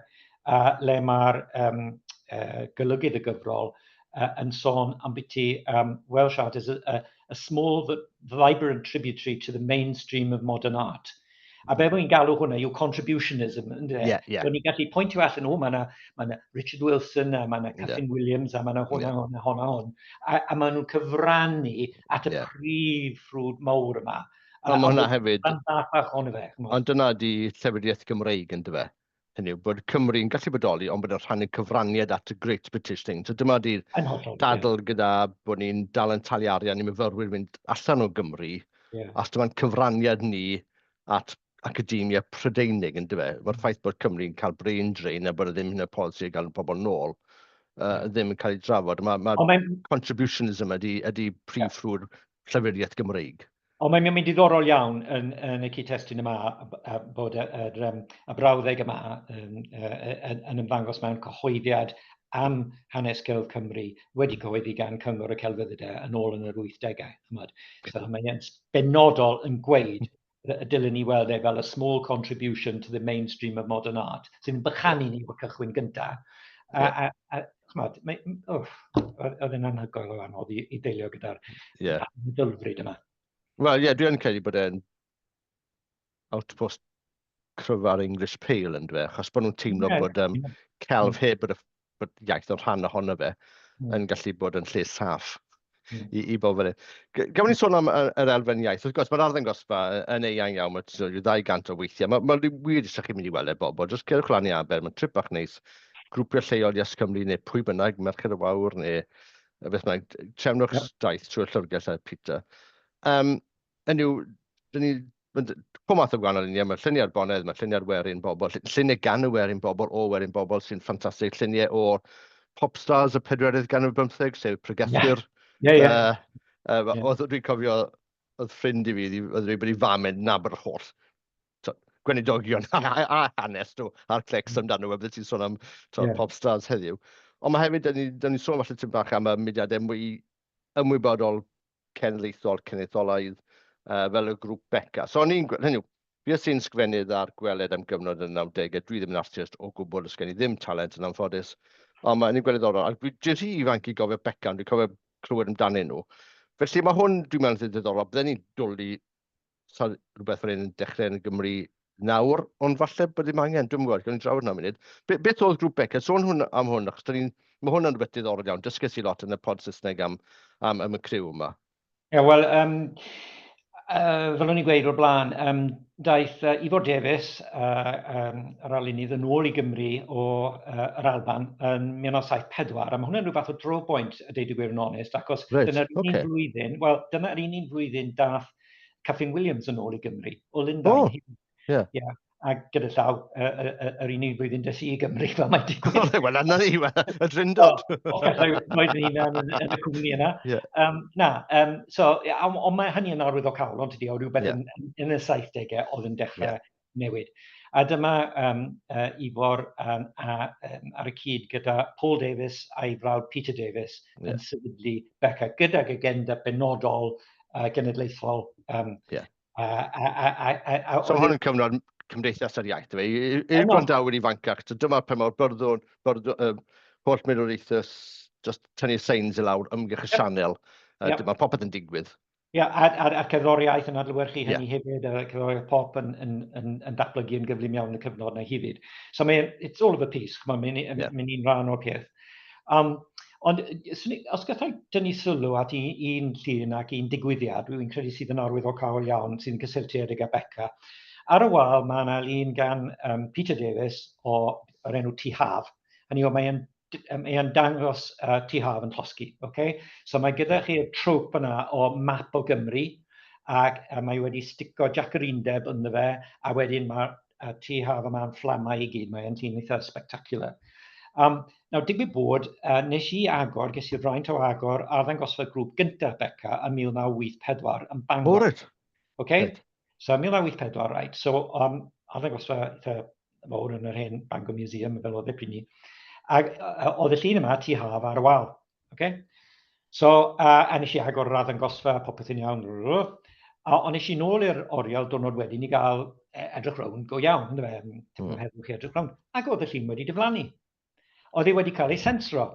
le mae'r golygydd y gyfrol yn sôn ambiti Welsh art is a small but vibrant tributary to the mainstream of modern art. A be mae'n galw hwnna yw contributionism, ynddo? Yeah. So ni'n gallu pwyntio allan, o, mae yna ma Richard Wilson, a mae yna Kyffin Williams, a mae yna hwnna, hwnna, hwnna, hwn. A maen nhw'n cyfrannu at y prif ffrwd mawr yma. Ond mae hwnna hefyd. Mae'n bach ohono fe. Ond dyna di llefryddiaeth Gymreig, ynddo fe? Hynny yw, bod Cymru'n gallu bodoli, ond bod yn rhannu cyfraniad at y Great British Thing. So dyma di'r dadl gyda bod ni'n dal yn talu arian i myfyrwyr fynd allan o Gymru, os dyma'n cyfraniad ni at academia Prydeinig, yn dyfe? Mae'r ffaith bod Cymru'n cael brain drain a bod e ddim hyn o polisi i gael pobl nôl, ddim yn cael ei drafod. Mae contributionism ydy prif ffrwd llyfriaeth Gymreig. Ond mae'n mynd diddorol iawn yn y cyd-destun yma bod y brawddeg yma yn ymddangos mewn cyhoeddiad am hanes celf Cymru wedi cyhoeddi gan Cyngor y Celfyddydau yn ôl yn yr 80au. Ch'mod. So mae'n benodol yn gweud y dylen ni weld e fel a small contribution to the mainstream of modern art, sy'n bychanu ni o'r cychwyn gyntaf. A ch'mod, oedd e'n anhygoel o anodd i delio gyda'r meddylfryd yma. Wel, ie, dwi yn credu bod e'n outpost cryfa'r English Pale yn dwe, achos bod nhw'n teimlo bod celf heb bod, bod iaith yn rhan ohono fe yn gallu bod yn lle saff i bobl fel hyn. Gawn ni sôn am yr elfen iaith. Wrth gwrs, mae'r arddangosfa yn eang iawn, mae rhyw 200 o weithiau. Mae wir eisiau chi mynd i weld e bobl. Jyst cerwch lan i Aber, mae'n trip bach neis. Grwpiau lleol Yes Cymru neu pwy bynnag, Merched y Wawr neu beth bynnag. Trefnwch daith trwy'r llyfrgell a Peter. Hynny yw, dyn ni, pob math o gwahanol luniau, mae lluniau ar bonedd, mae lluniau ar werin bobl, lluniau gan y werin bobl, o werin bobl sy'n ffantastig, lluniau o pop stars y pedwerydd ganrif bymtheg, sef pregethwyr. Oedd, dwi'n cofio, oedd ffrind i fi, oedd rhaid bod ei fam yn nabod yr holl gweinidogion a, a hanes nhw a'r clecs amdano fe, bydde ti'n sôn am to, yeah. pop stars heddiw. Ond mae hefyd, dyn ni, ni sôn falle tipyn bach am y mudiadau mwy ymwybodol cenedlaethol, cenedlaetholaidd, fel y grŵp Beca. So o'n i'n, hynny yw, fues i'n sgfennydd ar Gweled am gyfnod yn y 90au, dwi ddim yn artist o gwbl, does gen i ddim talent yn anffodus, ond mae'n i'n gweld ddiddorol, a dwi dwi'n rhy ifanc i gofio Beca, ond dwi'n cofio clywed amdanyn nhw. Felly mae hwn, dwi'n meddwl, yn ddiddorol, bydden ni'n dwlu sa rhywbeth fel hyn yn dechrau yn y Gymru nawr, ond falle bod ddim angen, dwi'm yn gwybod, gawn ni drafod hwnna munud. Be, beth oedd grŵp Beca? Sôn hwn am hwn, achos ni'n, mae hwn yn rhywbeth diddorol iawn, dysges i lot yn y pod Saesneg am, am, am y criw yma. Ie, yeah, wel, um, fel o'n i'n gweud o'r blaen, um, daeth uh, Ifor Davies, uh, um, yr arlunydd, yn ôl i Gymru o uh, yr Alban yn 1974, a mae hwnna'n rhyw fath o drowboint, a deud y gwir yn onest, achos right, dyna'r unig okay. flwyddyn, wel, dyna'r unig flwyddyn dath Kyffin Williams yn ôl i Gymru, o Lundain. Oh, yeah. Yeah. A gyda llaw, yr unig flwyddyn des i i Gymru, fel mae'n digwydd. Wel, yna ni, y drindod. O, gallai roed fy hunan yn, yn y cwmni yna. Yeah. Um, na, um, so, yeah, ond on mae hynny yn arwyddocaol, ond tydi, o rhywbeth yeah. yn, yn, y 70au oedd yn dechrau yeah. newid. A dyma um, Ifor um, a, um, ar y cyd gyda Paul Davies a'i frawd Peter Davies yeah. yn sefydlu Beca gydag agenda benodol genedlaethol. Um, yeah. a, a, a, a, a, a, so hwn yn cyfnod Cymdeithas yr Iaith, fe? I'r gwrandawyr ifancach, so dyma pan mae'r byrddwn, byrddwn, um, holl milwriaethus, just tynnu signs i lawr, ymgyrch y sianel, uh, yep. dyma popeth yn digwydd. Ie, yeah, a, a, a cerddoriaeth yn adlewyrchu hynny yeah. hefyd, a cerddoriaeth pop yn, yn, yn, yn datblygu yn gyflym iawn y cyfnod yna hefyd. So mae, it's all of a piece, mae'n yeah. mynd un rhan o'r peth. Um, ond os gallai dynnu sylw at un, un llun ac un digwyddiad, dwi'n credu sydd yn arwyddocaol iawn, sydd yn gysylltiedig â Beca. Ar y wal mae yna lun gan um, Peter Davies o yr enw Tŷ Haf. Hynny yw, mae'n mae dangos uh, Tŷ Haf yn llosgi. Okay? So mae gyda chi'r trope yna o map o Gymru, ac a mae wedi stico Jac yr Undeb ynddo fe, a wedyn mae a Tŷ Haf yma'n fflamau i gyd, mae'n llun eitha spectacular. Um, nawr, digwydd bod, uh, nes i agor, ges i'r fraint o agor arddangosfa grŵp gyntaf Beca yn 1984 yn Bangor. O, reit. Okay? Right. So, 1984, right. So, um, arddangosfa eitha fawr yn yr hen Bangor Museum, fel oedd e pryd ni. Ac uh, oedd y llun yma, Tŷ Haf, ar y wal. Okay? So, uh, a nes i agor yr arddangosfa, popeth yn iawn. A, ond nes i nôl i'r oriel diwrnod wedyn i gael e, edrych rownd go iawn, ynddo fe, tipyn o mm. heddwch i edrych rownd. Ac oedd y llun wedi diflannu. Oedd ei wedi cael ei sensro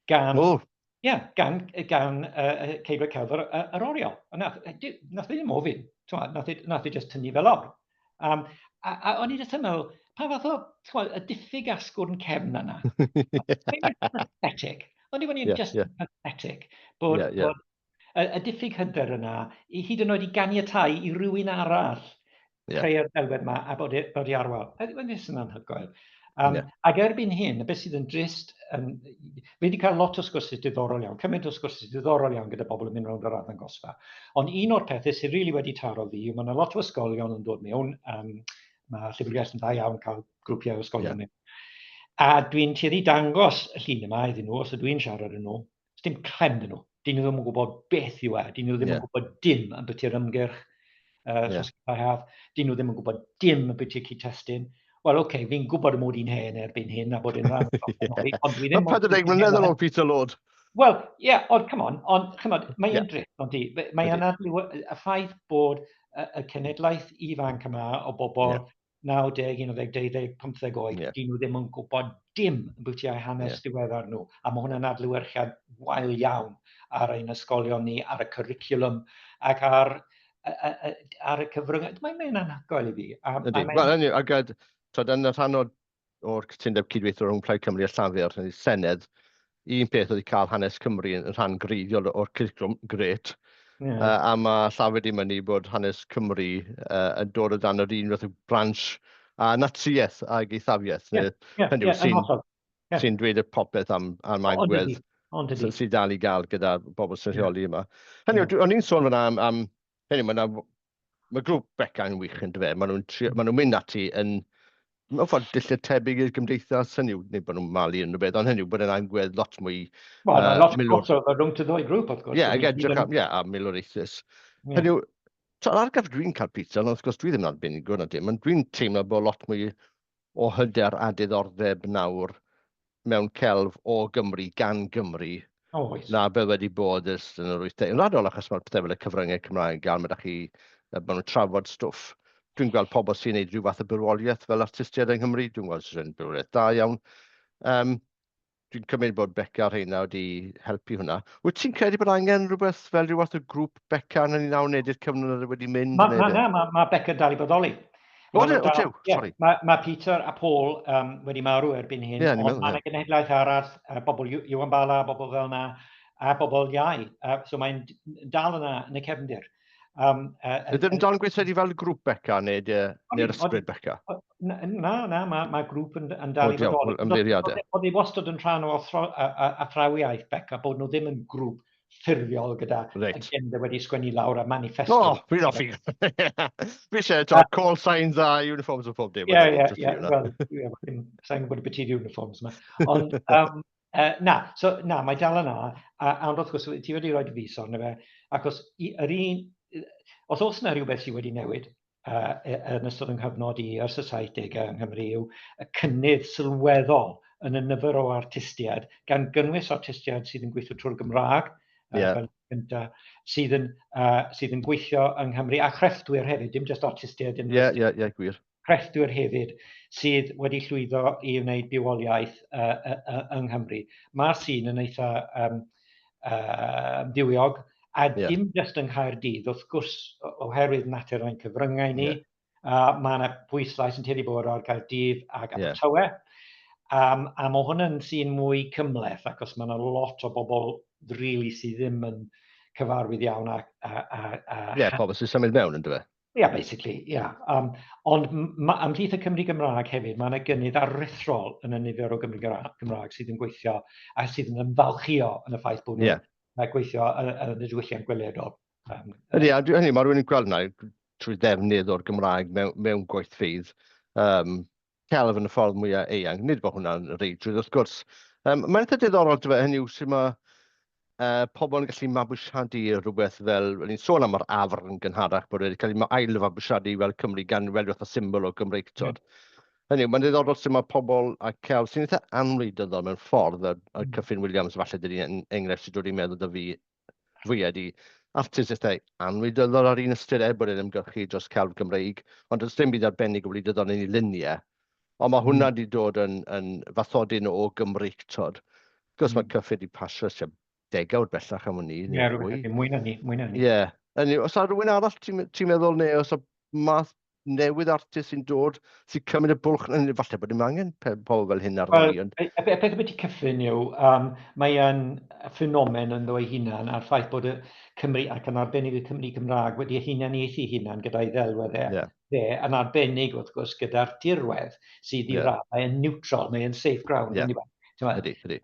gan, oh. yeah, gan, gan uh, ceidwad celf yr, yr oriel. A nath, nath e ddim ofyn, nath, e, nath e just tynnu fel lawr. Um, a, a o'n i jyst yn meddwl, pa fath o, chwa, y diffyg asgwrn cefn yna. Pathetic. Ond i fod ni'n yeah, just yeah. pathetic. Bod, yeah, yeah. bod y, y diffyg hyder yna, i hyd yn oed i ganiatau i rywun arall yeah. creu'r ddelwedd yma a bod, e, bod i arwel. Mae'n jyst yn anhygoel. Um, yeah. Ac erbyn hyn, beth sydd yn drist, um, fi wedi cael lot o sgwrsys diddorol iawn, cymaint o sgwrsys diddorol iawn gyda bobl yn mynd rownd yr arddangosfa. Ond un o'r pethau sydd rili really wedi taro fi yw mae yna lot o ysgolion yn dod mewn, um, mae llyfrgell yn dda iawn cael grwpiau o ysgolion yeah. mewn. A dwi'n tueddu dangos y llun yma iddyn nhw, os ydw i'n siarad â nhw, dim clem dyn nhw. Dyn nhw ddim yn gwybod beth yw e, dyn nhw ddim yeah. yn gwybod dim am beth yw'r ymgyrch uh, yeah. Haf, dyn nhw ddim yn gwybod dim am beth yw'r cyd-testun. Wel, oce, okay, fi'n gwybod y mod i'n hen erbyn hyn a bod yn rhan ond dwi ddim... Mae 40 mlynedd yn ôl Peter Lord. Wel, ie, yeah, ond come on, ond chymod, mae'n yeah. drist, ond di, mae'n yeah. y ffaith bod y, y cenedlaeth ifanc yma o bobl yeah. 90, 11, 12, 15 oed, yeah. dyn nhw ddim yn gwybod dim ambwti eu hanes yeah. diweddar nhw. A mae hwnna'n adlewyrchiad wael iawn ar ein ysgolion ni, ar y cwricwlwm ac ar, ar y cyfryngau. Mae'n mae'n anhygoel i fi. A, Ydy. Wel, hynny, ac twyd, yn y rhan o'r, or cytundeb cydweithio rhwng Plaid Cymru a Llafur, yn y Senedd, un peth oedd i cael hanes Cymru yn rhan greiddiol o'r cwricwlwm, grêt. Yeah. Uh, a mae Llafur wedi mynnu bod hanes Cymru uh, yn dod o dan yr un fath o branch a Natsiaeth ag eithafiaeth. Yeah, yeah, hynny yeah, sy'n yeah. sy dweud y popeth am, am agwedd sydd dal i gael gyda bobl sy'n rheoli yma. Hynny yeah. o'n i'n sôn fyna am, am hynny, mae mae grŵp Beca yn wych yn dyfe, maen nhw'n trio, maen nhw'n mynd ati yn mewn ffordd dulliau tebyg i'r gymdeithas, hynny yw, nid bod nhw'n malu unrhyw beth, ond hynny yw bod yn agwedd lot mwy... Wel, uh, lot milwr... crossover rhwng y ddwy grŵp, wrth gwrs. Ie, yeah, ac edrych am, ie, a milwriaethus. Yeah. Hynny yw, Yr argraff dwi'n cael, Peter, ond wrth gwrs dwi ddim yn arbenigwr na dim, ond dwi'n teimlo bod lot mwy o hyder a diddordeb nawr mewn celf o Gymru, gan Gymru, Oes. na be wedi bod ers yn yr 80au. Yn raddol, achos mae'r pethau fel y cyfryngau Cymraeg yn gael, mae da chi, maen nhw'n trafod stwff. Dwi'n gweld pobl sy'n gwneud rhyw fath o bywoliaeth fel artistiaid yng Nghymru, dwi'n gweld sy'n bywoliaeth da iawn. Um, dwi'n cymryd bod Beca a rheina wedi helpu hwnna. Wyt ti'n credu bod angen rhywbeth fel rhyw fath o grŵp Beca yn ni nawr neu ydy'r cyfnod wedi mynd? Ma, ma, na, mae ma Beca dal i bodoli. O, o, tew, sori. Mae ma Peter a Paul wedi marw erbyn hyn, yeah, ond mae yna genhedlaeth arall, bobl Iwan Bala, bobl fel yna, a bobl iau. So mae'n dal yna yn y cefndir. Ydyn nhw'n dal yn gweithredu fel grŵp Beca neu neu'r ysbryd Beca? Na, na, mae ma grŵp yn dal i fodoli. Ymddeiriadau. Oedd ei wastad yn rhan o athrawiaeth Beca, bod nhw ddim yn grŵp ffurfiol gyda agenda wedi sgwennu lawr a manifesto. O, fi'n hoffi. Fi eisiau to, call signs a uniforms o pob dim. Ie, ie, ie. Wel, sa'n gwybod beth i'r uniforms yma. Ond, na, so, na, mae dal yna, a, a ond wrth gwrs, ti wedi rhoi dy fus arno fe, achos yr un, os oes yna rhywbeth sydd wedi newid yn ystod yng nghyfnod i ers y 70au yng Nghymru yw y cynnydd sylweddol yn y nifer o artistiaid, gan gynnwys artistiaid sydd yn gweithio trwy'r Gymraeg, fel gynta, sydd yn, sydd yn gweithio yng Nghymru, a chrefftwyr hefyd, dim jyst artistiaid. Ie, yeah, ie, yeah, ie, yeah, gwir. Crefftwyr hefyd sydd wedi llwyddo i wneud bywoliaeth yng Nghymru. Mae'r sîn yn eitha diwiog, a dim jyst yng Nghaerdydd, wrth gwrs, oherwydd natur ein cyfryngau ni, mae yna bwyslais yn tueddu bod ar Gaerdydd ac Abertawe. A mae hwn yn sîn mwy cymhleth, achos mae yna lot o bobl rili sydd ddim yn cyfarwydd iawn â... Ie, pobl sy'n symud mewn, yndyfe? Ie, yeah, basically, ie. Yeah. Ond ymhlith y Cymry Gymraeg hefyd, mae yna gynnydd aruthrol yn y nifer o Gymry Gymraeg sydd yn gweithio a sydd yn ymfalchïo yn y ffaith bod nhw'n gweithio yn y diwylliant gweledol. Ydy, a hynny, mae rhywun yn gweld yna trwy ddefnydd o'r Gymraeg mewn gweithfeydd, celf yn y ffordd mwyaf eang. Nid bod hwnna'n reidrwydd, wrth gwrs. Mae'n eitha diddorol, dyfe, hynny yw, sut mae pobl yn gallu mabwysiadu rhywbeth fel, o'n i'n sôn am yr afr yn gynharach, bod wedi cael ei ail-fabwysiadu fel Cymru gan fel fath o symbol o Gymreictod. Hynny yw, mae'n ddiddorol sut mae pobl a celf sy'n eitha anwleidyddol mewn ffordd, a Kyffin Williams falle dydy enghraifft sy'n dod i'n meddwl da fi fwyaf ydy artist eitha anwleidyddol ar un ystyr, er bod e'n ymgyrchu dros celf Gymreig, ond does dim byd arbennig o wleidyddol yn ei luniau. Ond mae hwnna wedi dod yn fathodyn o Gymreictod. Wrth gwrs mae Kyffin wedi pasio tua degawd bellach am wn i, neu fwy. Ie, mwy na ni, mwy na ni. Ie. Hynny yw, oes 'na rywun arall ti'n meddwl, neu oes 'na math newydd artist sy'n dod, sy'n cymryd y bwlch, neu falle bod dim angen pobl fel hyn arno ni, ond... Y peth ambiti Kyffin yw, mae e'n ffenomen ynddo ei hunan, a'r ffaith bod y Cymry, ac yn arbennig y Cymry Cymraeg, wedi hunaniaethu hunan gyda'i ddelwedd e. Fe, yn arbennig wrth gwrs gyda'r dirwedd sydd i raddau yn neutral, mae e'n safe ground. Ydy, ydy.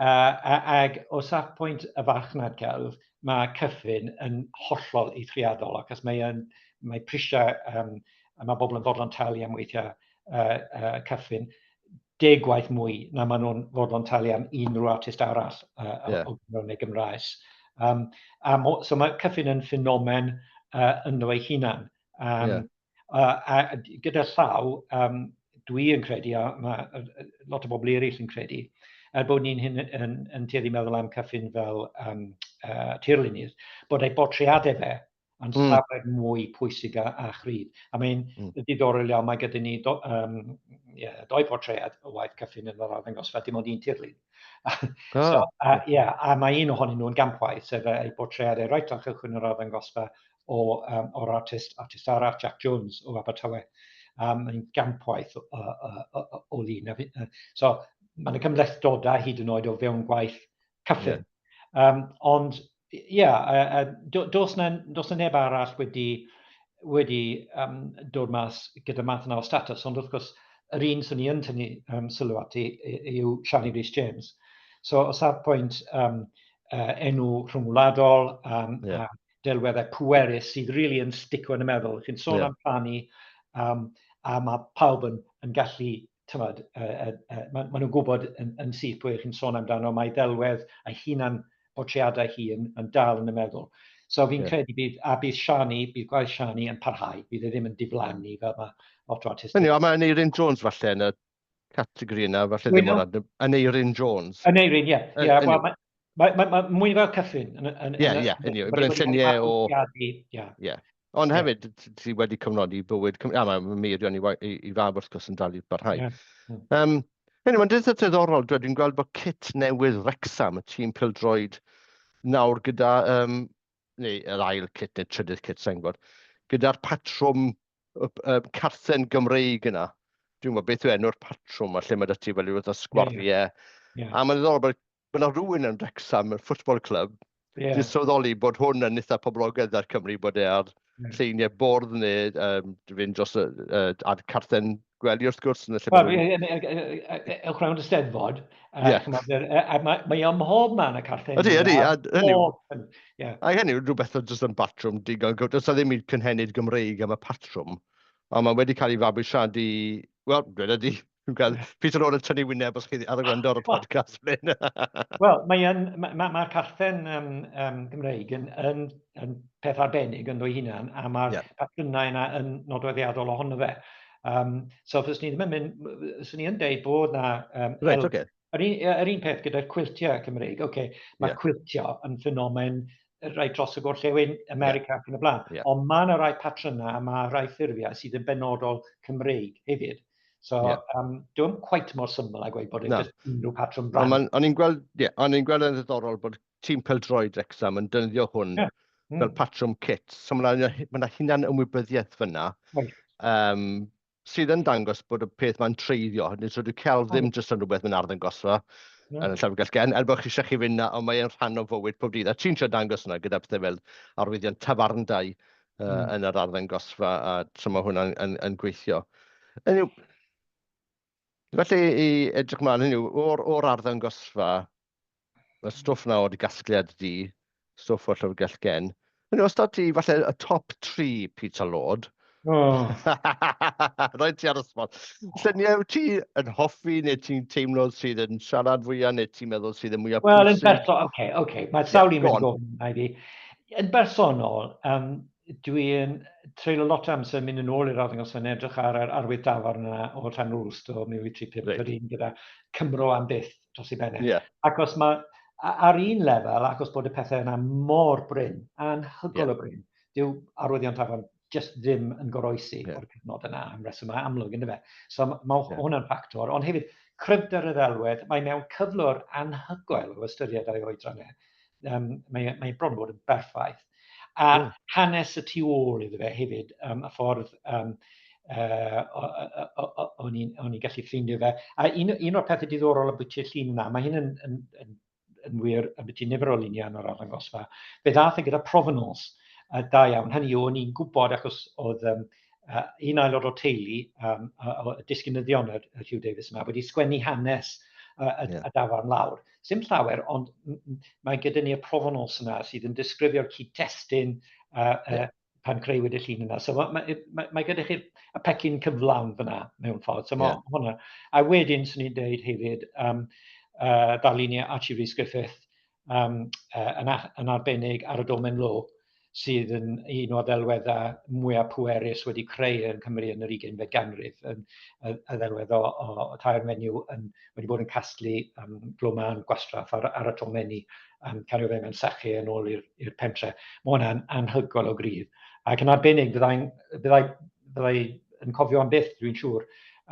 Ag o safbwynt y farchnad celf, mae Kyffin yn hollol eithriadol, achos mae yn, mae prisiau, a mae bobl yn fodlon talu am weithiau Kyffin, degwaith mwy na maen nhw'n fodlon talu am unrhyw artist arall o Gymro neu Gymraes. So mae Kyffin yn ffenomen ynddo ei hunan. A gyda llaw, dwi yn credu, a mae lot o bobl eraill yn credu, er bod ni'n hyn yn tueddu meddwl am Kyffin fel tirlunydd, bod ei bortreadau fe yn llawer mwy pwysig a chryf. A mae'n ddiddorol iawn, mae gyda ni doi portread o waith Kyffin yn yr arddangosfa, dim ond un tirlun. So, a mae un ohonyn nhw'n gampwaith, sef ei bortreadau reit ar chychwyn yr arddangosfa o'r artist arall, Jack Jones o Abertawe. Mae'n gampwaith o lun. So, mae'n y cymhlethdodau hyd yn oed o fewn gwaith Kyffin. Ond, ie, does na, does na neb arall wedi dod mas gyda math yna o status, ond wrth gwrs, yr un sy'n ni yn tynnu sylw ati yw Shani Rhys James. So, o safbwynt enw rhyngwladol, a delweddau pwerus sydd really yn stico yn y meddwl. Chi'n sôn am Shani, a mae pawb yn gallu, tymod, ma nhw'n gwybod yn syth pwy chi'n sôn amdano, mae ddelwedd a hunan portreadau hi yn dal yn y meddwl. So fi'n credu bydd, a bydd Shani, bydd gwaith Shani yn parhau, bydd e ddim yn diflannu fel mae lot o artistiaid. Hynny yw, a mae Aneurin Jones falle yn y categori yna, falle ddim mor adnab... Aneurin Jones. Aneurin, ie. Ie, wel, mae, mae, mae, mae mwy fel Kyffin. Ie, ie, hynny yw, bod yn lluniau o... Ie. Ie. Ond hefyd, ti wedi cofnodi bywyd Cymru, a mae Meirion i, i, i fab wrth gwrs yn dal i barhau. Yeah. Um, hynny, mae'n dweud diddorol, dwi'n gweld bod kit newydd Wrexham, y tîm pildroed, nawr gyda, um, neu yr ail kit neu trydydd kit, sa'n gwybod, gyda'r patrwm um, carthen Gymreig yna. Dwi'n gwybod beth yw enw'r patrwm a lle mae 'da ti fel rhyw fath o sgwariau. Yeah. Yeah. A mae'n ddiddorol bod mae yna rhywun yn Wrexham, y football club, yeah. di sylweddoli bod hwn yn eitha poblogaidd ar Cymru, bod e ar yeah. lleiniau bwrdd neu um, fynd dros y, uh, ar carthen gwely wrth gwrs. Yn y lle Wel, ewch rownd y steddfod, yeah. a mae, mae ym mhob man y carthen. Ydy, ydy, a hynny yw, yeah. a hynny yw rhywbeth o jyst yn batrwm digon, does na ddim i cynhenid Gymreig am y patrwm, ond mae wedi cael ei fabwysiadu, wel, dweud ydy, Dwi'n gweld Peter Owen yn tynnu wyneb os chi ar y gwrando ar y podcast fan hyn. Wel, mae'n mae, ma, ma carthen um, um, Gymreig yn, yn, yn peth arbennig ynddo ei hunan, a mae'r yeah. patrymau yna yn nodweddiadol ohono fe. Um, so, fyswn ni ddim yn mynd, fyswn ni yn deud bod na... Um, right, okay. Yr un, yr un peth gyda'r cwiltiau Cymreig, okay, mae yeah. cwiltio yn ffenomen rhai dros y gorllewin, America yeah. ac yn y blaen. Yeah. Ond mae yna rai patrymau a mae rai ffurfiau sydd yn benodol Cymreig hefyd. So, yeah. um, dwi'n quite mor syml a gweud bod e'n just unrhyw patrwm brand. O'n i'n gweld, yeah, o'n i'n gweld yn ddiddorol bod tîm pêl-droed Wrexham yn defnyddio hwn yeah. fel patrwm kit. So mae yna ma hunan ymwybyddiaeth fyna. Right. Um, sydd yn dangos bod y peth ma'n treiddio. Hynny, so dyw celf ddim jyst yn rhywbeth mewn arddangosfa yn y Llyfrgell Gen, er bod chi eisiau chi fynd na, ond mae'n rhan o fywyd pob dydd. A ti'n trio dangos hwnna gyda pethau fel arwyddion tafarndai uh, yn yr arddangosfa, a so mae hwnna'n yn, yn gweithio. Hynny yw, felly i edrych mlaen, hynny yw, o'r, or arddangosfa, y stwff na o'r gasgliad di, stwff o'r Llyfrgell Gen. Hynny yw, os da ti falle y top 3 Peter Lord, Oh. Rhaid ti ar y spot. Lluniau wyt ti yn hoffi neu ti'n teimlo sydd yn siarad fwyaf neu ti'n meddwl sydd yn mwyaf pwysig? Wel, yn bersonol, oce, oce, mae sawl un wedi gofyn i fi. Yn bersonol, um, dwi'n treulio lot o amser mynd yn ôl i'r arddangosfa yn edrych ar yr arwydd dafarn yna o Llanrwst o 1835, right. yr un gyda Cymro am byth dros ei bennau. Yeah. Ac os mae, ar un lefel, achos bod y pethau yna mor brin, anhygoel yeah. o brin, dyw arwyddion tafarn just ddim yn goroesi yeah. o'r cyfnod yna am resymau amlwg, ynddo fe. So mae yeah. hwnna'n ffactor, ond hefyd cryfder y ddelwedd, mae mewn cyflwr anhygoel o ystyried ei oedran e. Um, mae, mae bron bod yn berffaith. A mm. hanes y tu ôl iddo fe hefyd, um, y ffordd um, uh, o'n i'n gallu ffeindio fe. A un, un o'r pethau diddorol ambiti'r llun yna, mae hyn yn, yn, yn, yn wir ambiti nifer o luniau yn yr arddangosfa, fe ddaeth e gyda provenance uh, da iawn. Hynny yw, o'n i'n gwybod achos oedd um, uh, un aelod o'r teulu, um, uh, disgynyddion y, y Hugh Davies yma, wedi sgwennu hanes uh, y, yeah. y dafarn lawr. Sim llawer, ond mae gyda ni y provenance yna sydd yn disgrifio'r cyd-destun uh, uh, pan creuwyd y llun yna. So mae, mae, mae, mae gyda chi y pecyn cyflawn fyna mewn ffordd. So mae yeah. hwnna. A wedyn, swn i'n deud hefyd, um, uh, darluniau Archie Rhys Griffith um, uh, yn, yn arbennig ar y Domen Lo, sydd yn un o ddelweddau mwyaf pwerus wedi creu yn Cymru yn yr 20fed ganrif, yn, y, y ddelwedd o, o, o tair menyw yn, wedi bod yn casglu um, glo mân gwastraff ar, ar y tomenni, um, cario fe mewn sachu yn ôl i'r pentre. Mae hwnna'n anhygoel o gryf. Ac yn arbennig, byddai'n byddai, byddai yn cofio am byth, dwi'n siŵr,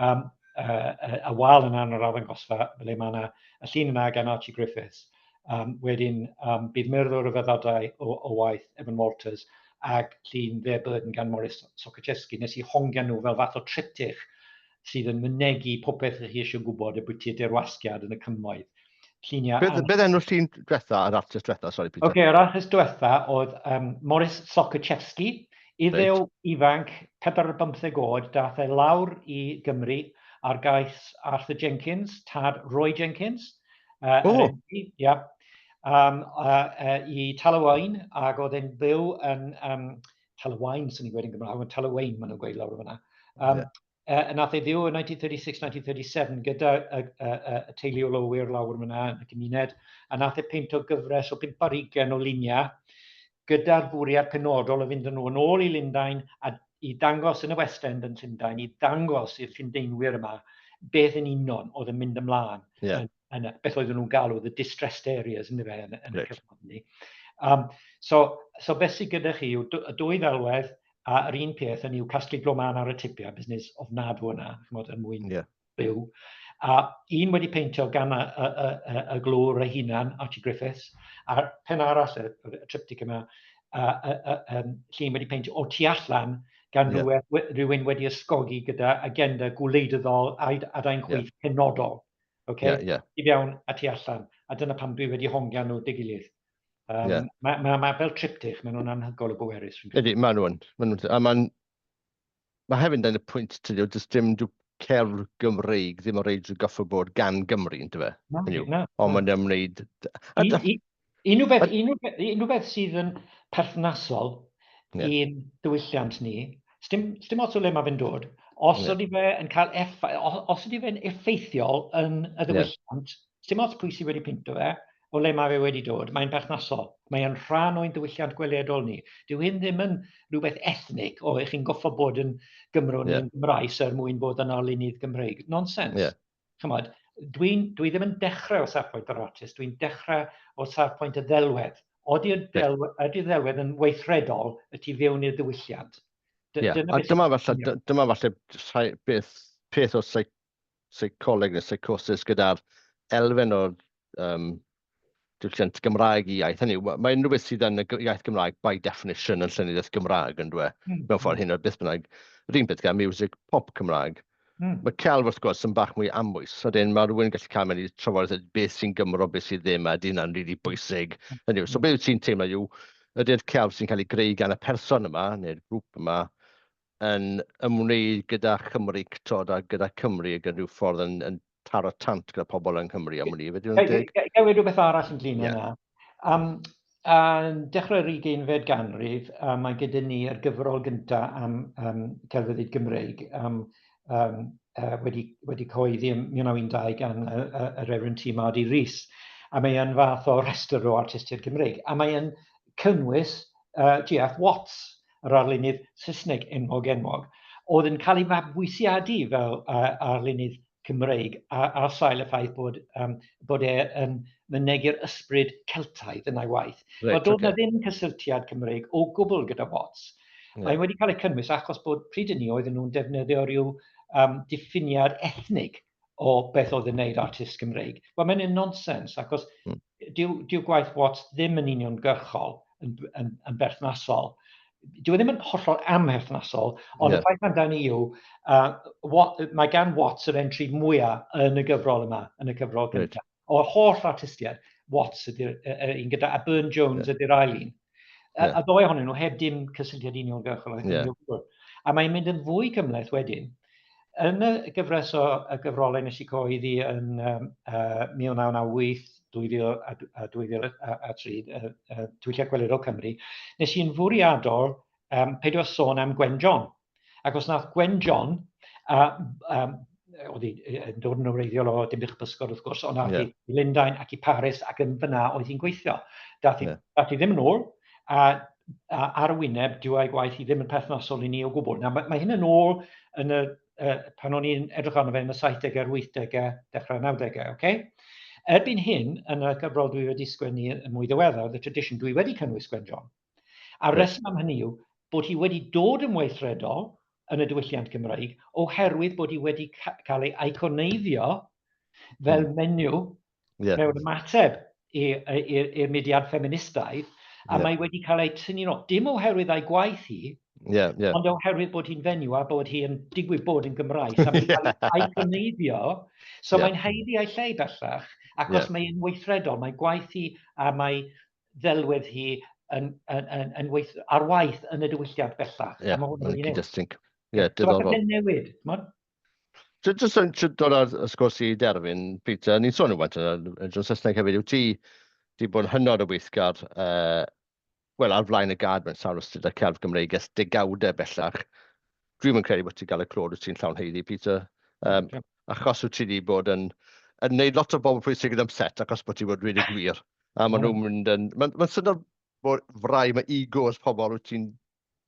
um, uh, y wal yna yn yr arddangosfa, ble mae yna y llun yna gan Archie Griffiths, Um, wedyn, um, bydd myrdd o ryfeddodau o, o waith Evan Walters ac llun There Burden gan Morris Sochaczewski. Nes i hongian nhw fel fath o triptych sydd yn mynegi popeth ych chi eisiau gwybod y bwyty dirwasgiad yn y cymoedd. Lluniau... Beth, beth enw'r llun diwetha, yr artist diwetha, sorry Peter? Oce, okay, yr artist diwetha oedd um, Morris Sochaczewski, iddew right. ifanc, 45 oed, dath e lawr i Gymru ar gais Arthur Jenkins, tad Roy Jenkins. Uh, oh. MP, yeah. Um, uh, uh, i Talawain, ac oedd e'n byw yn um, Talawain, sy'n ni'n gweud yn Gymraeg, ond Talawain maen nhw'n gweud lawr o fyna. Um, yeah. uh, nath ei fyw yn 1936-1937 gyda y, y, y, y teulu o lowyr lawr fyna yn y gymuned, a nath ei peinto gyfres o 5 ar 20 o luniau. gyda'r bwriad penodol o fynd â nhw yn ôl i Lundain a i dangos yn y West End yn Llundain, i ddangos i'r Llundeinwyr yma beth yn union oedd yn mynd ymlaen yn, yn, beth oedden nhw'n galw the distressed areas yn, yn, yn y cyfnod ni. So, so beth sydd gyda chi yw y dwy ddelwedd a yr un peth yn yw casglu glo man ar y tipiau, busnes ofnadw yna, chymod, er mwyn byw. A un wedi peintio gan y, y, y, y, y glwr ei hunan, Archie Griffiths, a'r pen arall y, y triptych yma, a, a, a, um, llun wedi peintio o tu allan gan yeah. rhywun wedi ysgogi gyda agenda gwleidyddol adain chwith yeah. penodol. Okay? Yeah, yeah. I fewn a tu allan. A dyna pam dwi wedi hongian nhw dy gilydd. Um, yeah. Mae ma, ma fel triptych, maen nhw'n anhygoel o bwerus. Ydy, maen nhw'n. Ma nhw, a mae'n Mae hefyd yn y pwynt tydi, does dim dyw cerdd Gymreig ddim o reidrwydd goffo bod gan Gymru, yn dyfe? Na, na. Ond mae'n ymwneud... Unrhyw beth, unrhyw beth sydd yn perthnasol yeah. i'n diwylliant ni, sdim, sdim ots o le mae fe'n dod, os yeah. ydy fe yn cael effaith, os ydy fe'n effeithiol yn y ddiwylliant, yeah. Sdim ots pwy sydd wedi peinto fe, o le mae fe wedi dod, mae'n berthnasol. Mae'n rhan o'n diwylliant gweledol ni. Dyw hyn ddim yn rhywbeth ethnig, o, ych chi'n goffo bod yn Gymro yeah. neu'n Gymraes er mwyn bod yn arlunydd Gymreig. Nonsens. Yeah. Chymod, dwi'n dwi ddim yn dechrau o safbwynt yr artist, dwi'n dechrau o safbwynt y ddelwedd. Ody'r delwedd, ydy'r ddelwedd yn weithredol y tu fewn i'r diwylliant? Yeah. A dyma falle, dyma falle beth, peth o psych seicoleg neu seicosis gyda'r elfen o'r um, diwylliant Gymraeg i iaith. Hynny yw, mae unrhyw beth sydd yn y iaith Gymraeg by definition yn llenyddiaeth Gymraeg yn dwe. Mewn ffordd hyn o'r beth bynnag. Yr un peth gyda music pop Cymraeg. Mae celf wrth gwrs yn bach mwy amwys. A dyn mae rhywun yn gallu cael mewn i trafodaeth beth sy'n Gymro, beth sydd ddim, a di hynna'n rili bwysig. Hynny yw, so beth wyt ti'n teimlo yw, ydy'r celf sy'n cael ei greu gan y person yma, neu'r grŵp yma, yn ymwneud gyda Chymreictod a gyda Cymru ac yn rhyw ffordd yn, yn taro tant gyda pobl yng Nghymru am wn i, fe dwi'n deg? Ga i weud rhywbeth arall ynglyn â hynna? Um, yn dechrau'r ugeinfed ganrif, mae gyda ni yr gyfrol gyntaf am um, celfyddyd Gymreig um, um, wedi, wedi cyhoeddi ym 1912 gan y, y, y Reverend T. Mardy Rees. A mae yn fath o rhestr o artistiaid Cymreig. A mae yn cynnwys G.F. Watts, yr arlunydd Saesneg enwog enwog, oedd yn cael ei fabwysiadu fel uh, arlunydd Cymreig ar sail y ffaith bod, um, bod e yn mynegi'r ysbryd Celtaidd yn ei waith. Right, Wel, doedd okay. na ddim cysylltiad Cymreig o gwbl gyda Watts. Yeah. Mae wedi cael ei cynnwys achos bod pryd yn ni oedden nhw'n defnyddio rhyw um, diffiniad ethnig o beth oedd yn wneud artist Cymreig. Wel, mae'n un nonsens, achos mm. dyw, dyw gwaith Watts ddim yn uniongyrchol, yn, yn, yn berthnasol. Dyw e ddim yn hollol amherthnasol, ond yeah. y ffaith amdani yw, what, mae gan Watts yr entry mwyaf yn y gyfrol yma, yn y cyfrol gyntaf. Right. O'r holl artistiaid, Watts ydy'r un gyda, a Burne Jones yeah. ydy'r ail un. Yeah. A ddoi ohonyn nhw heb dim cysylltiad uniongyrchol. Yeah. A mae'n mynd yn fwy cymhleth wedyn. Yn y gyfres o y gyfrolau nes i cyhoeddi yn um, 1998, 2000 a 2003, Diwylliant Gweledol Cymru, nes i'n fwriadol um, peidio sôn am Gwen John. Ac os nath Gwen John, a um, oedd hi yn dod yn wreiddiol o Dinbych Pysgod wrth gwrs, ond ath yeah. i Lundain ac i Paris ac yn fyna oedd hi'n gweithio. Dath hi, yeah. dath hi ddim yn ôl, a, a ar y wyneb, dyw ei gwaith hi ddim yn perthnasol i ni o gwbl. Nawr, mae, mae hyn yn ôl yn y, uh, pan o'n i'n edrych arno fe yn y 70au, 80au, dechrau 90au, okay? Erbyn hyn, yn y gyfrol dwi wedi sgwennu yn mwy ddiweddar, The Tradition, dwi wedi cynnwys Gwen John. A'r right. reswm am hynny yw bod hi wedi dod yn weithredol yn y diwylliant Cymreig oherwydd bod hi wedi ca cael ei eiconeiddio fel menyw yeah. mewn ymateb i'r mudiad ffeministaidd, a yeah. mae wedi cael ei tynnu nôl, dim oherwydd ei gwaith hi, yeah. ond oherwydd bod hi'n fenyw a bod hi'n digwydd bod yn Gymraes, a mae'n cael ei eiconeiddio, so yeah. mae'n haeddu ei lle bellach, achos yeah. mae'n weithredol, mae gwaith hi a mae ddelwedd hi yn, yn, yn, yn weith, ar waith yn y diwylliant bellach. Ie, yeah, mae'n cyd-destun. Ie, diddorol. So, mae'n newid, mon? Jyst yn dod ar y sgwrs i derfyn, Peter, ni'n sôn rhywfaint yn y John Saesneg hefyd, yw ti di bod yn hynod o weithgar, uh, wel, ar flaen y gad mewn sawl ystyr a celf Gymreig ers degawdau bellach. Dwi'm yn credu bod ti'n cael y clod wyt ti'n llawn haeddu, Peter. Um, yeah. Achos wyt ti wedi bod yn, yn neud lot o bobl pwysig yn upset achos bod ti wedi dweud y gwir. A maen nhw'n mynd yn... Mae'n ma syndod mor frau mae egos pobl wyt ti'n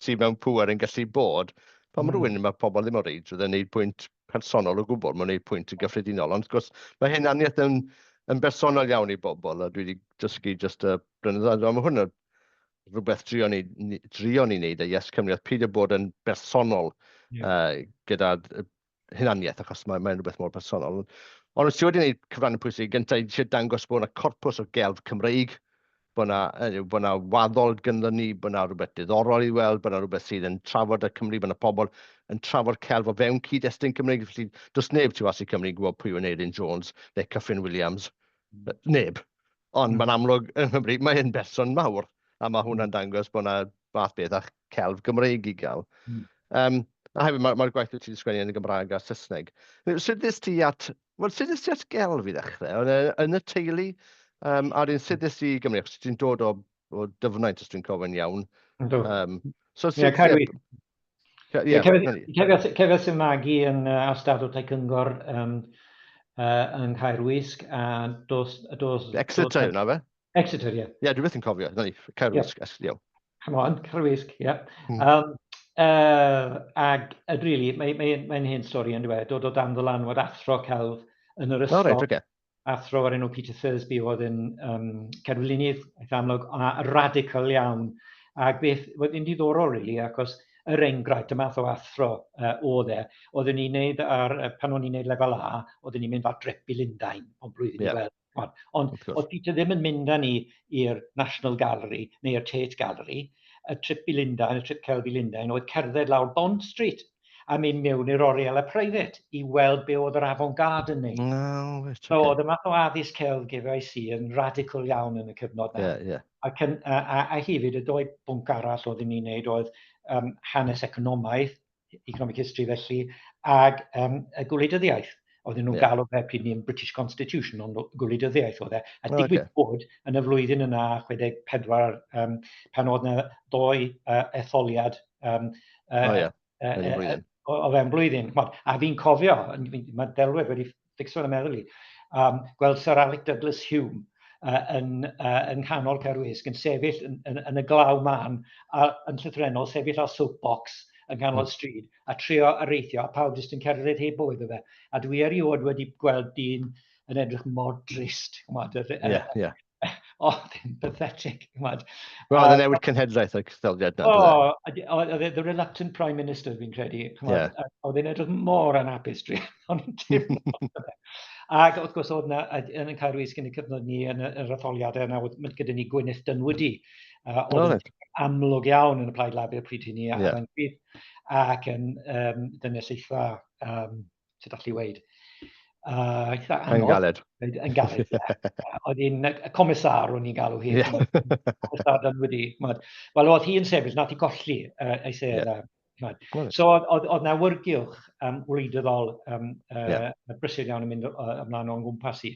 ti mewn pŵer yn gallu bod. Pan mae rhywun, mae pobl ddim o reidrwydd yn gwneud pwynt personol o gwbl, mae'n gwneud pwynt yn gyffredinol. Ond wrth gwrs, mae hunaniaeth yn, yn bersonol iawn i bobl, a dwi wedi dysgu jyst y blynyddoedd. Ond mae hwn yn rhywbeth drio ni, drio ni wneud a Yes Cymru, oedd peidio bod yn bersonol yeah. Gyda hunaniaeth, achos mae'n mae rhywbeth mor personol. Ond wyt ti wedi gwneud cyfrannu pwysig, gyntaf eisiau dangos bod yna corpws o gelf Cymreig, bod yna, bod yna waddol gynddon ni, bod yna rhywbeth diddorol i weld, bod yna rhywbeth sydd yn trafod y Cymru, bod yna pobl yn trafod celf o fewn cyd-destun Cymreig. Felly, does neb tu fas i Cymru yn gwybod pwy yw Aneurin Jones neu Kyffin Williams. Neb. Ond mae'n amlwg yng Nghymru, mae e'n berson mawr, a mae hwnna'n dangos bod yna fath beth â celf Gymreig i gael. A hefyd, mae'r mae gwaith wyt ti wedi sgwennu yn y Gymraeg a Saesneg. Sut ddys ti at, wel, sut ddys ti at gelf i ddechrau? Oedd e yn y teulu? A wedyn, sut ddys ti i Gymru? Achos ti'n dod o, o Dyfnaint, os dwi'n cofio'n iawn. Yndw. So, Ie, sut, Caerwysg. Ie, Ie, cefais fy magu yn Ystad Tai Cyngor yng Nghaerwysg a dos... dos Exeter yna fe? Exeter, ie. Ie, dwi byth yn cofio. Na ni, Caerwysg, yeah. Iawn. Come on, Caerwysg, ie. Yeah. Ag, really, mae'n mae, mae hen stori yn dweud, dod o dan ddylanwad athro celf yn yr ysgol. Oh, right, okay. Athro o'r enw Peter Thursby oedd yn cerflunydd eitha amlwg a radical iawn. Ac beth oedd yn diddorol, really, achos yr enghraifft, y math o athro oedd e, oeddwn ni'n neud ar, pan o'n i'n neud lefel A, oeddwn ni'n mynd ar drip i Lundain o blwyddyn i weld. Ond oedd Peter ddim yn mynd â ni i'r National Gallery neu'r Tate Gallery. Y trip i Lundain, y trip celf i Lundain, oedd cerdded lawr Bond Street a mynd mewn i'r orielau private i weld be oedd yr avant-garde yn neud. No, right, okay. So oedd y math o addysg celf gefais i yn radical iawn yn y cyfnod na. Yeah, yeah. A hefyd y doi bwnc arall oeddwn ni'n neud oedd hanes economaidd, economic history felly, ag y gwleidyddiaeth. Oedden nhw'n galw fe pryd ni'n British Constitution, ond gwleidyddiaeth oedd e. A digwydd bod yn y flwyddyn yna, 64, pan oedd yna ddoi etholiad oh, yeah. O fewn blwyddyn. A fi'n cofio, mae delwedd wedi ffixo yn y meddwl i, gweld Sir Alec Douglas Home yn nghanol Caerwysg yn sefyll yn y glaw man a yn llythrennol sefyll ar soapbox yn nghanol stryd a trio areithio a pawb jyst yn cerdded heibio iddo fe. A dwi erioed wedi gweld dyn yn edrych mor drist. Ch'mod, oedd yn pathetic. Ch'mod. Wel, oedd yn newid cenhedlaeth o'r cytholiad na. O, oedd e the reluctant Prime Minister, fi'n credu. Ch'mod, oedd e'n edrych mor anhapus dwi. O'n i'n teimlo. Ac wrth gwrs oedd yna, yn y Caerwysg yn y cyfnod ni, yn yr etholiadau yna, oedd gyda ni Gwyneth Dunwoody. Oedd yn amlwg iawn yn y Plaid Lafur pryd hynny, a ac yn dynes eitha, sut allu weud, eitha anodd. Yn galed. Yn galed, ie. Oedd hi'n y comisar, o'n i'n galw hi. Comisar Dunwoody. Wel, oedd hi'n sefyll, nath hi golli ei sedd. Yeah. So oedd 'na awyrgylch wleidyddol brysur iawn yn mynd ymlaen o'n gwmpas i.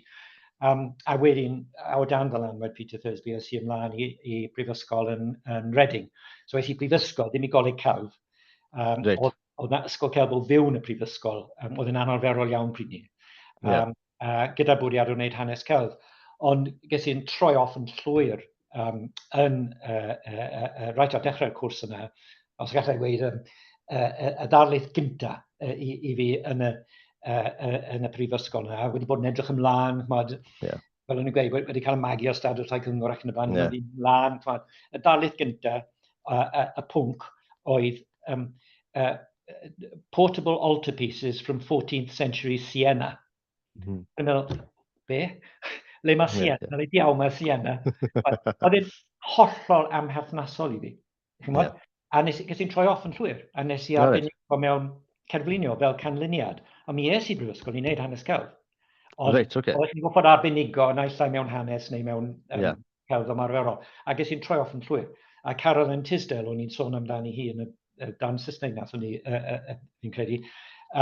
A wedyn, a o dan ddylanwad Peter Thursby, es i ymlaen i brifysgol yn Reading. So es i brifysgol, ddim i goleg celf. Oedd 'na ysgol celf o fewn y prifysgol, oedd yn anarferol iawn pryd ni. Gyda bwriad o wneud hanes celf. Ond ges i'n troi off yn llwyr yn right ar dechrau'r cwrs yna, os gallai weud, y ddarlith gynta i fi yn y prifysgol yna, wedi bod yn edrych ymlaen, ch'mod, fel o'n i'n gweud, wedi cael y magu o stad o Tai Cyngor ac yn y blaen, wedi ymlaen, ch'mod, y darlith gynta, y pwnc oedd portable altarpieces from 14th century Siena. Dwi'n meddwl, be? Le mae Siena? Le diawl mae Siena? Oedd e'n hollol amherthnasol i fi. Ch'mod? A nes, ges i'n troi off yn llwyr, a nes i arbenigo mewn cerflunio fel canlyniad. A mi es i brifysgol i wneud hanes celf. Ond Reit, oce. Oeddech chi'n gwybod arbenigo naill ai mewn hanes neu mewn celf ymarferol. A ges i'n troi off yn llwyr. A Carolyn Tisdale, o'n i'n sôn amdani hi yn y dan Saesneg nathon ni, fi'n credu,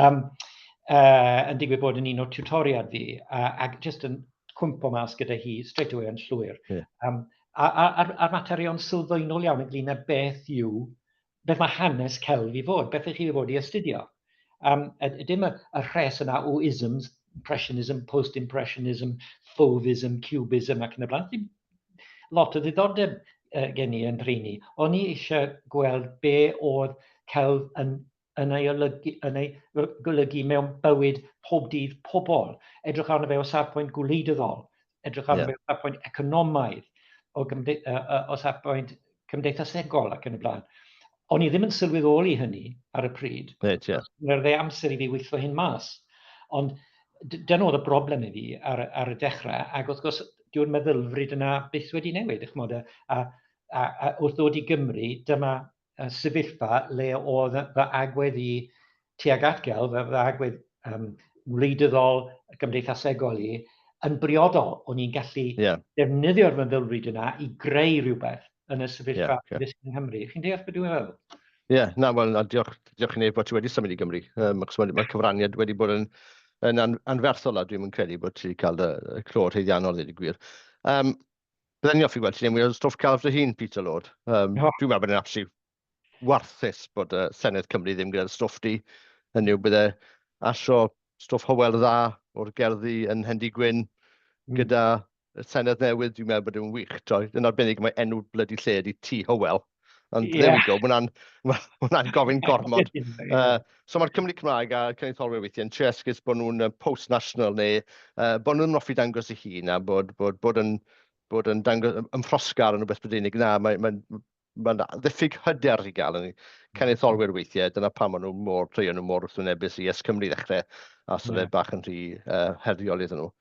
yn digwydd bod yn un o'r tiwtoriad fi, ac jyst yn cwympo mas gyda hi straight away yn llwyr. A'r materion sylfaenol iawn ynglyn â beth yw, beth mae hanes celf i fod, beth ych chi i fod i astudio. Dim y rhes yna o isms, impressionism, post-impressionism, fauvism, cubism ac yn y blaen. Dim lot o ddiddordeb gen i yn rheini. O'n i eisiau gweld be oedd celf yn yn ei olygu, yn ei golygu mewn bywyd pob dydd pobl. Edrych arno fe o safbwynt gwleidyddol, edrych arno fe o safbwynt economaidd, o, gymde, o safbwynt cymdeithasegol ac yn y blaen. O'n i ddim yn sylweddoli hynny ar y pryd. Reit, ie. Yeah. Mae'r dde amser i fi weithio hyn mas. Ond dyna oedd y broblem i fi ar, ar y dechrau, ac wrth gwrs, dyw'r meddylfryd yna byth wedi newid, ch'mod, a, a, a, a wrth ddod i Gymru, dyma sefyllfa le oedd fy agwedd i tuag at gelf, fy agwedd wleidyddol, gymdeithasegol i, yn briodol. O'n i'n gallu defnyddio'r meddylfryd yna i greu rhywbeth yn y sefyllfa yeah, yng Nghymru. Chi'n deall beth dwi'n feddwl? Ie, yeah, na, wel, na, diolch, diolch i neb bod ti wedi symud i Gymru. Achos mae'r mae cyfraniad wedi bod yn, yn an, anferthol a dwi'n credu bod ti wedi cael y, y clod haeddiannol, ddweud y gwir. Bydden ni'n hoffi gweld ti'n enwi o stwff celf dy hun, Peter Lord. Oh. Dwi'n meddwl bod e'n absolute warthus bod y Senedd Cymru ddim gyda'r stwff di. Hynny yw, bydde asio stwff Hywel Dda o'r gerddi yn Hendy Gwyn gyda y Senedd newydd, dwi'n meddwl bod e'n wych. Toi. Yn arbennig mae enw blydi lle ydi Tŷ Hywel. Ond there we go, mae hwnna'n ma hwnna'n gofyn gormod. So mae'r Cymry Cymraeg a cenedlaetholwyr weithiau yn trio esgus bod nhw'n post-national neu bod nhw'n hoffi dangos eu hun a bod, bod, bod yn, bod yn dangos, ymffrosgar yn rhywbeth Brydeinig. Na, mae'n mae, mae ddiffyg hyder i gael yn cenedlaetholwyr weithiau. Dyna pam maen nhw mor, treion nhw mor wrthwynebus i Yes Cymru ddechrau, a so yeah. bach yn rhy heriol iddyn nhw.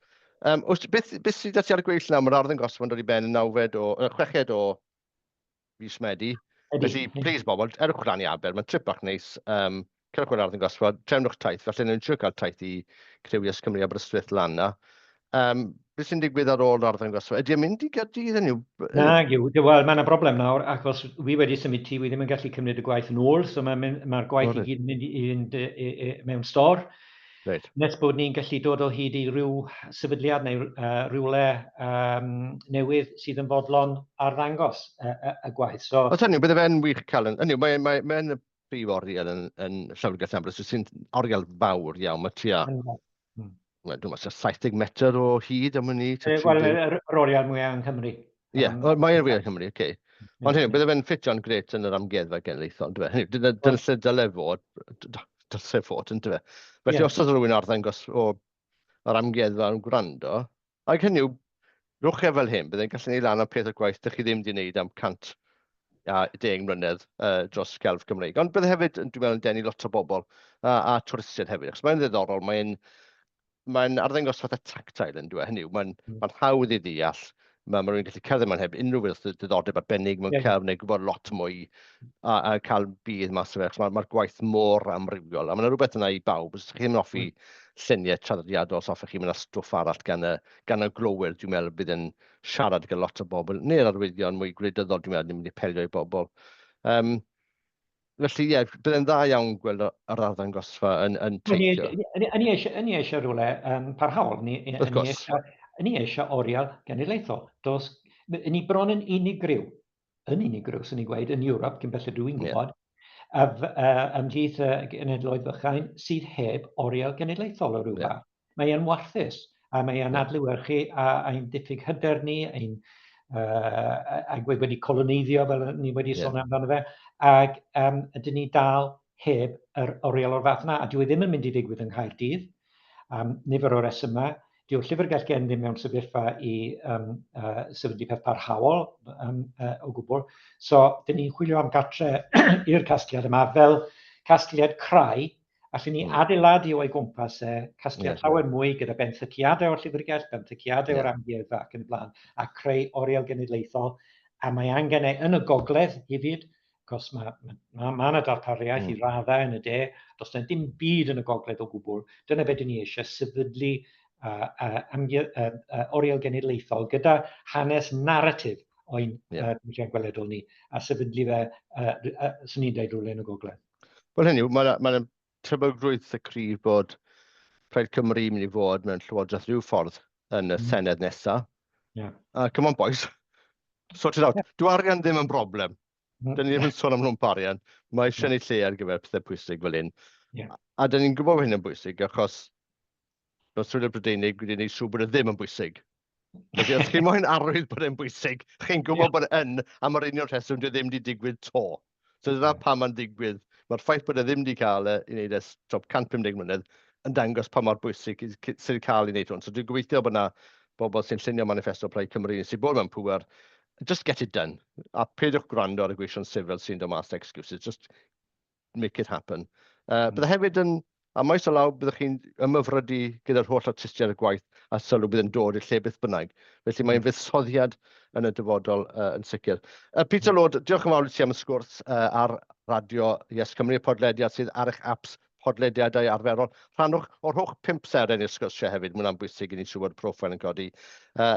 Oes, beth, beth sydd 'da ti ar y gweill nawr? Mae'r arddangosfa yn dod i ben yn nawfed o, chweched o fis Medi. Ydy. Felly, please bobl, erwch lan i Aber, mae'n trip bach neis. Cerwch o'r arddangosfa, trefnwch taith, falle nhw'n trio cael taith i criw Yes Cymru Aberystwyth lan na. Beth sy'n digwydd ar ôl yr arddangosfa? Ydy e'n mynd i Gaerdydd hynny yw? Na, yw. Wel, mae yna broblem nawr, achos wi wedi symud tŷ, wi ddim yn gallu cymryd y gwaith yn ôl, so mae'r mae gwaith i gyd yn mynd i fynd mewn stor. Reit. Nes bod ni'n gallu dod o hyd i ryw sefydliad neu rywle newydd sydd yn fodlon arddangos y, y, y gwaith. So, Os hynny, bydde fe'n wych cael yn... Hynny, mae'n mae, mae yn y prif oriel yn, yn Llyfrgell Aberystwyth sy'n oriel fawr iawn. Mae tua... Wel, dwi'n meddwl, 70 metr o hyd am hynny. Wel, yr oriel mwyaf yng Nghymru. Ie, mae e'n fwyaf yng Nghymru, oce. Okay. Ond hynny, bydde fe'n ffitio'n grêt yn yr amgueddfa genedlaethol, yndyfe? Hynny, dyna, dyna lle dyle fod, dylse fod, yndyfe? Felly yeah. os oes rhywun arddangos o yr amgueddfa yn gwrando, ac hynny yw, rhowch e fel hyn, byddai'n gallu gwneud lan am peth o gwaith dych chi ddim wedi gwneud am 110 mlynedd dros gelf Gymreig. Ond bydde hefyd, dwi'n meddwl, yn denu lot o bobl a, a twristiaid hefyd, achos mae'n ddiddorol, mae'n mae'n arddangos fatha tactile yn dweud, hynny yw, mae'n mm. mae hawdd i ddeall, mae ma rhywun gallu cerdded mewn heb unrhyw fath o diddordeb arbennig mewn yeah. celf neu gwybod lot mwy a, a cael budd mas o fe, achos mae'r ma gwaith mor amrywiol, a mae'n rhywbeth yna i bawb, os ydych chi'n hoffi lluniau traddodiadol, os hoffech chi, mae yna stwff arall gan y, gan y glowyr, dwi'n meddwl bydd yn siarad gyda lot o bobl, neu'r arwyddion mwy gwleidyddol, dwi'n meddwl, yn mynd i pelio i bobl. Felly, ie, byddai'n dda iawn gweld yr arddangosfa yn, yn teithio. Ni eisiau, ni eisiau rhywle parhaol. Ni, Wrth gwrs. Ni eisiau, ni eisiau oriel genedlaethol. Dos, ni bron yn unigryw, yn unigryw, swn i'n gweud, yn Ewrop, cyn belled dwi'n gwybod, yeah. ymhlith y genedloedd bychain sydd heb oriel genedlaethol o ryw fath. Yeah. Mae e'n warthus, a mae e'n adlewyrchu a, ein diffyg hyder ni, ein agwedd wedi coloneiddio, fel ni wedi sôn amdano fe, ac ydyn ni dal heb yr oriel o'r fath yna, a dyw e ddim yn mynd i ddigwydd yng Nghaerdydd, am nifer o resymau. Dyw'r Llyfrgell Gen ddim mewn sefyllfa i sefydlu peth parhaol o gwbl. So, dyn ni'n chwilio am gartre i'r casgliad yma fel casgliad crai Allen ni adeiladu o'i gwmpas e, casgliad llawer mwy gyda benthyciadau o'r llyfrgell, benthyciadau o'r amgueddfa ac yn y blaen, a creu oriel genedlaethol, a mae angen e yn y gogledd hefyd, achos mae ma, ma, ma yna darpariaeth i raddau yn y de, does yna dim byd yn y gogledd o gwbl. Dyna beth dyn ni eisiau, sefydlu oriel genedlaethol gyda hanes naratif o'n diwylliant gweledol ni, a sefydlu fe, swn i'n dweud, rhywle yn y gogledd. Wel hynny yw, mae 'na tebygrwydd y cryf bod Plaid Cymru yn mynd i fod mewn llywodraeth rhyw ffordd yn y Senedd nesa. Yeah. Come on boys, sort it out. Yeah. Dyw arian ddim yn broblem. Dyn ni ddim yn sôn am lwmp arian. Mae eisiau ni lle ar gyfer pethau pwysig fel hyn. Yeah. A dyn ni'n gwybod bod hyn yn bwysig achos mae'r Swyddfa Brydeinig wedi gwneud siŵr bod e ddim yn bwysig. Felly, os chi moyn arwydd bod e'n bwysig, chi'n gwybod yeah. bod e yn, am yr union rheswm dwi ddim wedi digwydd to. So dyna pam mae'n digwydd. Mae'r ffaith bod e ddim wedi cael e i wneud ers top 150 mlynedd yn dangos pa mor bwysig sydd wedi cael ei wneud hwn. So dwi'n gobeithio bod yna bobl sy'n llunio manifesto Plaid Cymru sy'n bod mewn pŵer, just get it done. A peidiwch gwrando ar y gweision sifil sy'n dod mas excuses. Just make it happen. Bydde hefyd yn, a maes o law, byddwch chi'n ymhyfrydu gyda'r holl artistiaid y gwaith a sylw bydd yn dod i'r lle beth bynnag. Felly mae'n fuddsoddiad yn y dyfodol yn sicr. Peter Lord, diolch yn fawr i ti am y sgwrs ar Radio Yes Cymru, y podlediad sydd ar eich apps podlediadau arferol. Rhannwch o rhowch 5 seren i'r sgyrsiau hefyd, mae hwnna'n bwysig i ni siŵr bod y profil yn codi.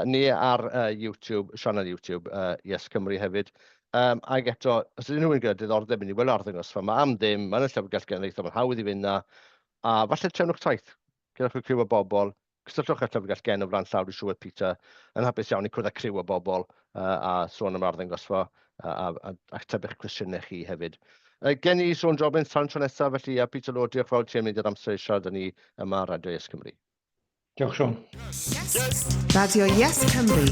Ni ar YouTube, sianel YouTube Yes Cymru hefyd. Um, ac eto, os ydyn nhw'n gyda diddordeb mynd i weld arddangosfa, mae am ddim, mae'n y Llyfrgell Genedlaethol, mae'n hawdd i fynd na, a falle trefnwch taith, gyda chi criw o bobl, cysylltwch â'r Llyfrgell Gen o flaen llaw, dwi'n siŵr bod Peter yn hapus iawn i cwrdd â criw o bobl uh, a sôn am arddangosfa a, a, a ateb eich cwestiynau chi hefyd. Uh, gen i Siôn Jobbins tan tro nesaf, felly a Peter Lord, diolch fawr ti am mynd i'r amser i siarad â ni yma ar Radio Yes Cymru. Diolch, Siôn. Radio Yes Cymru.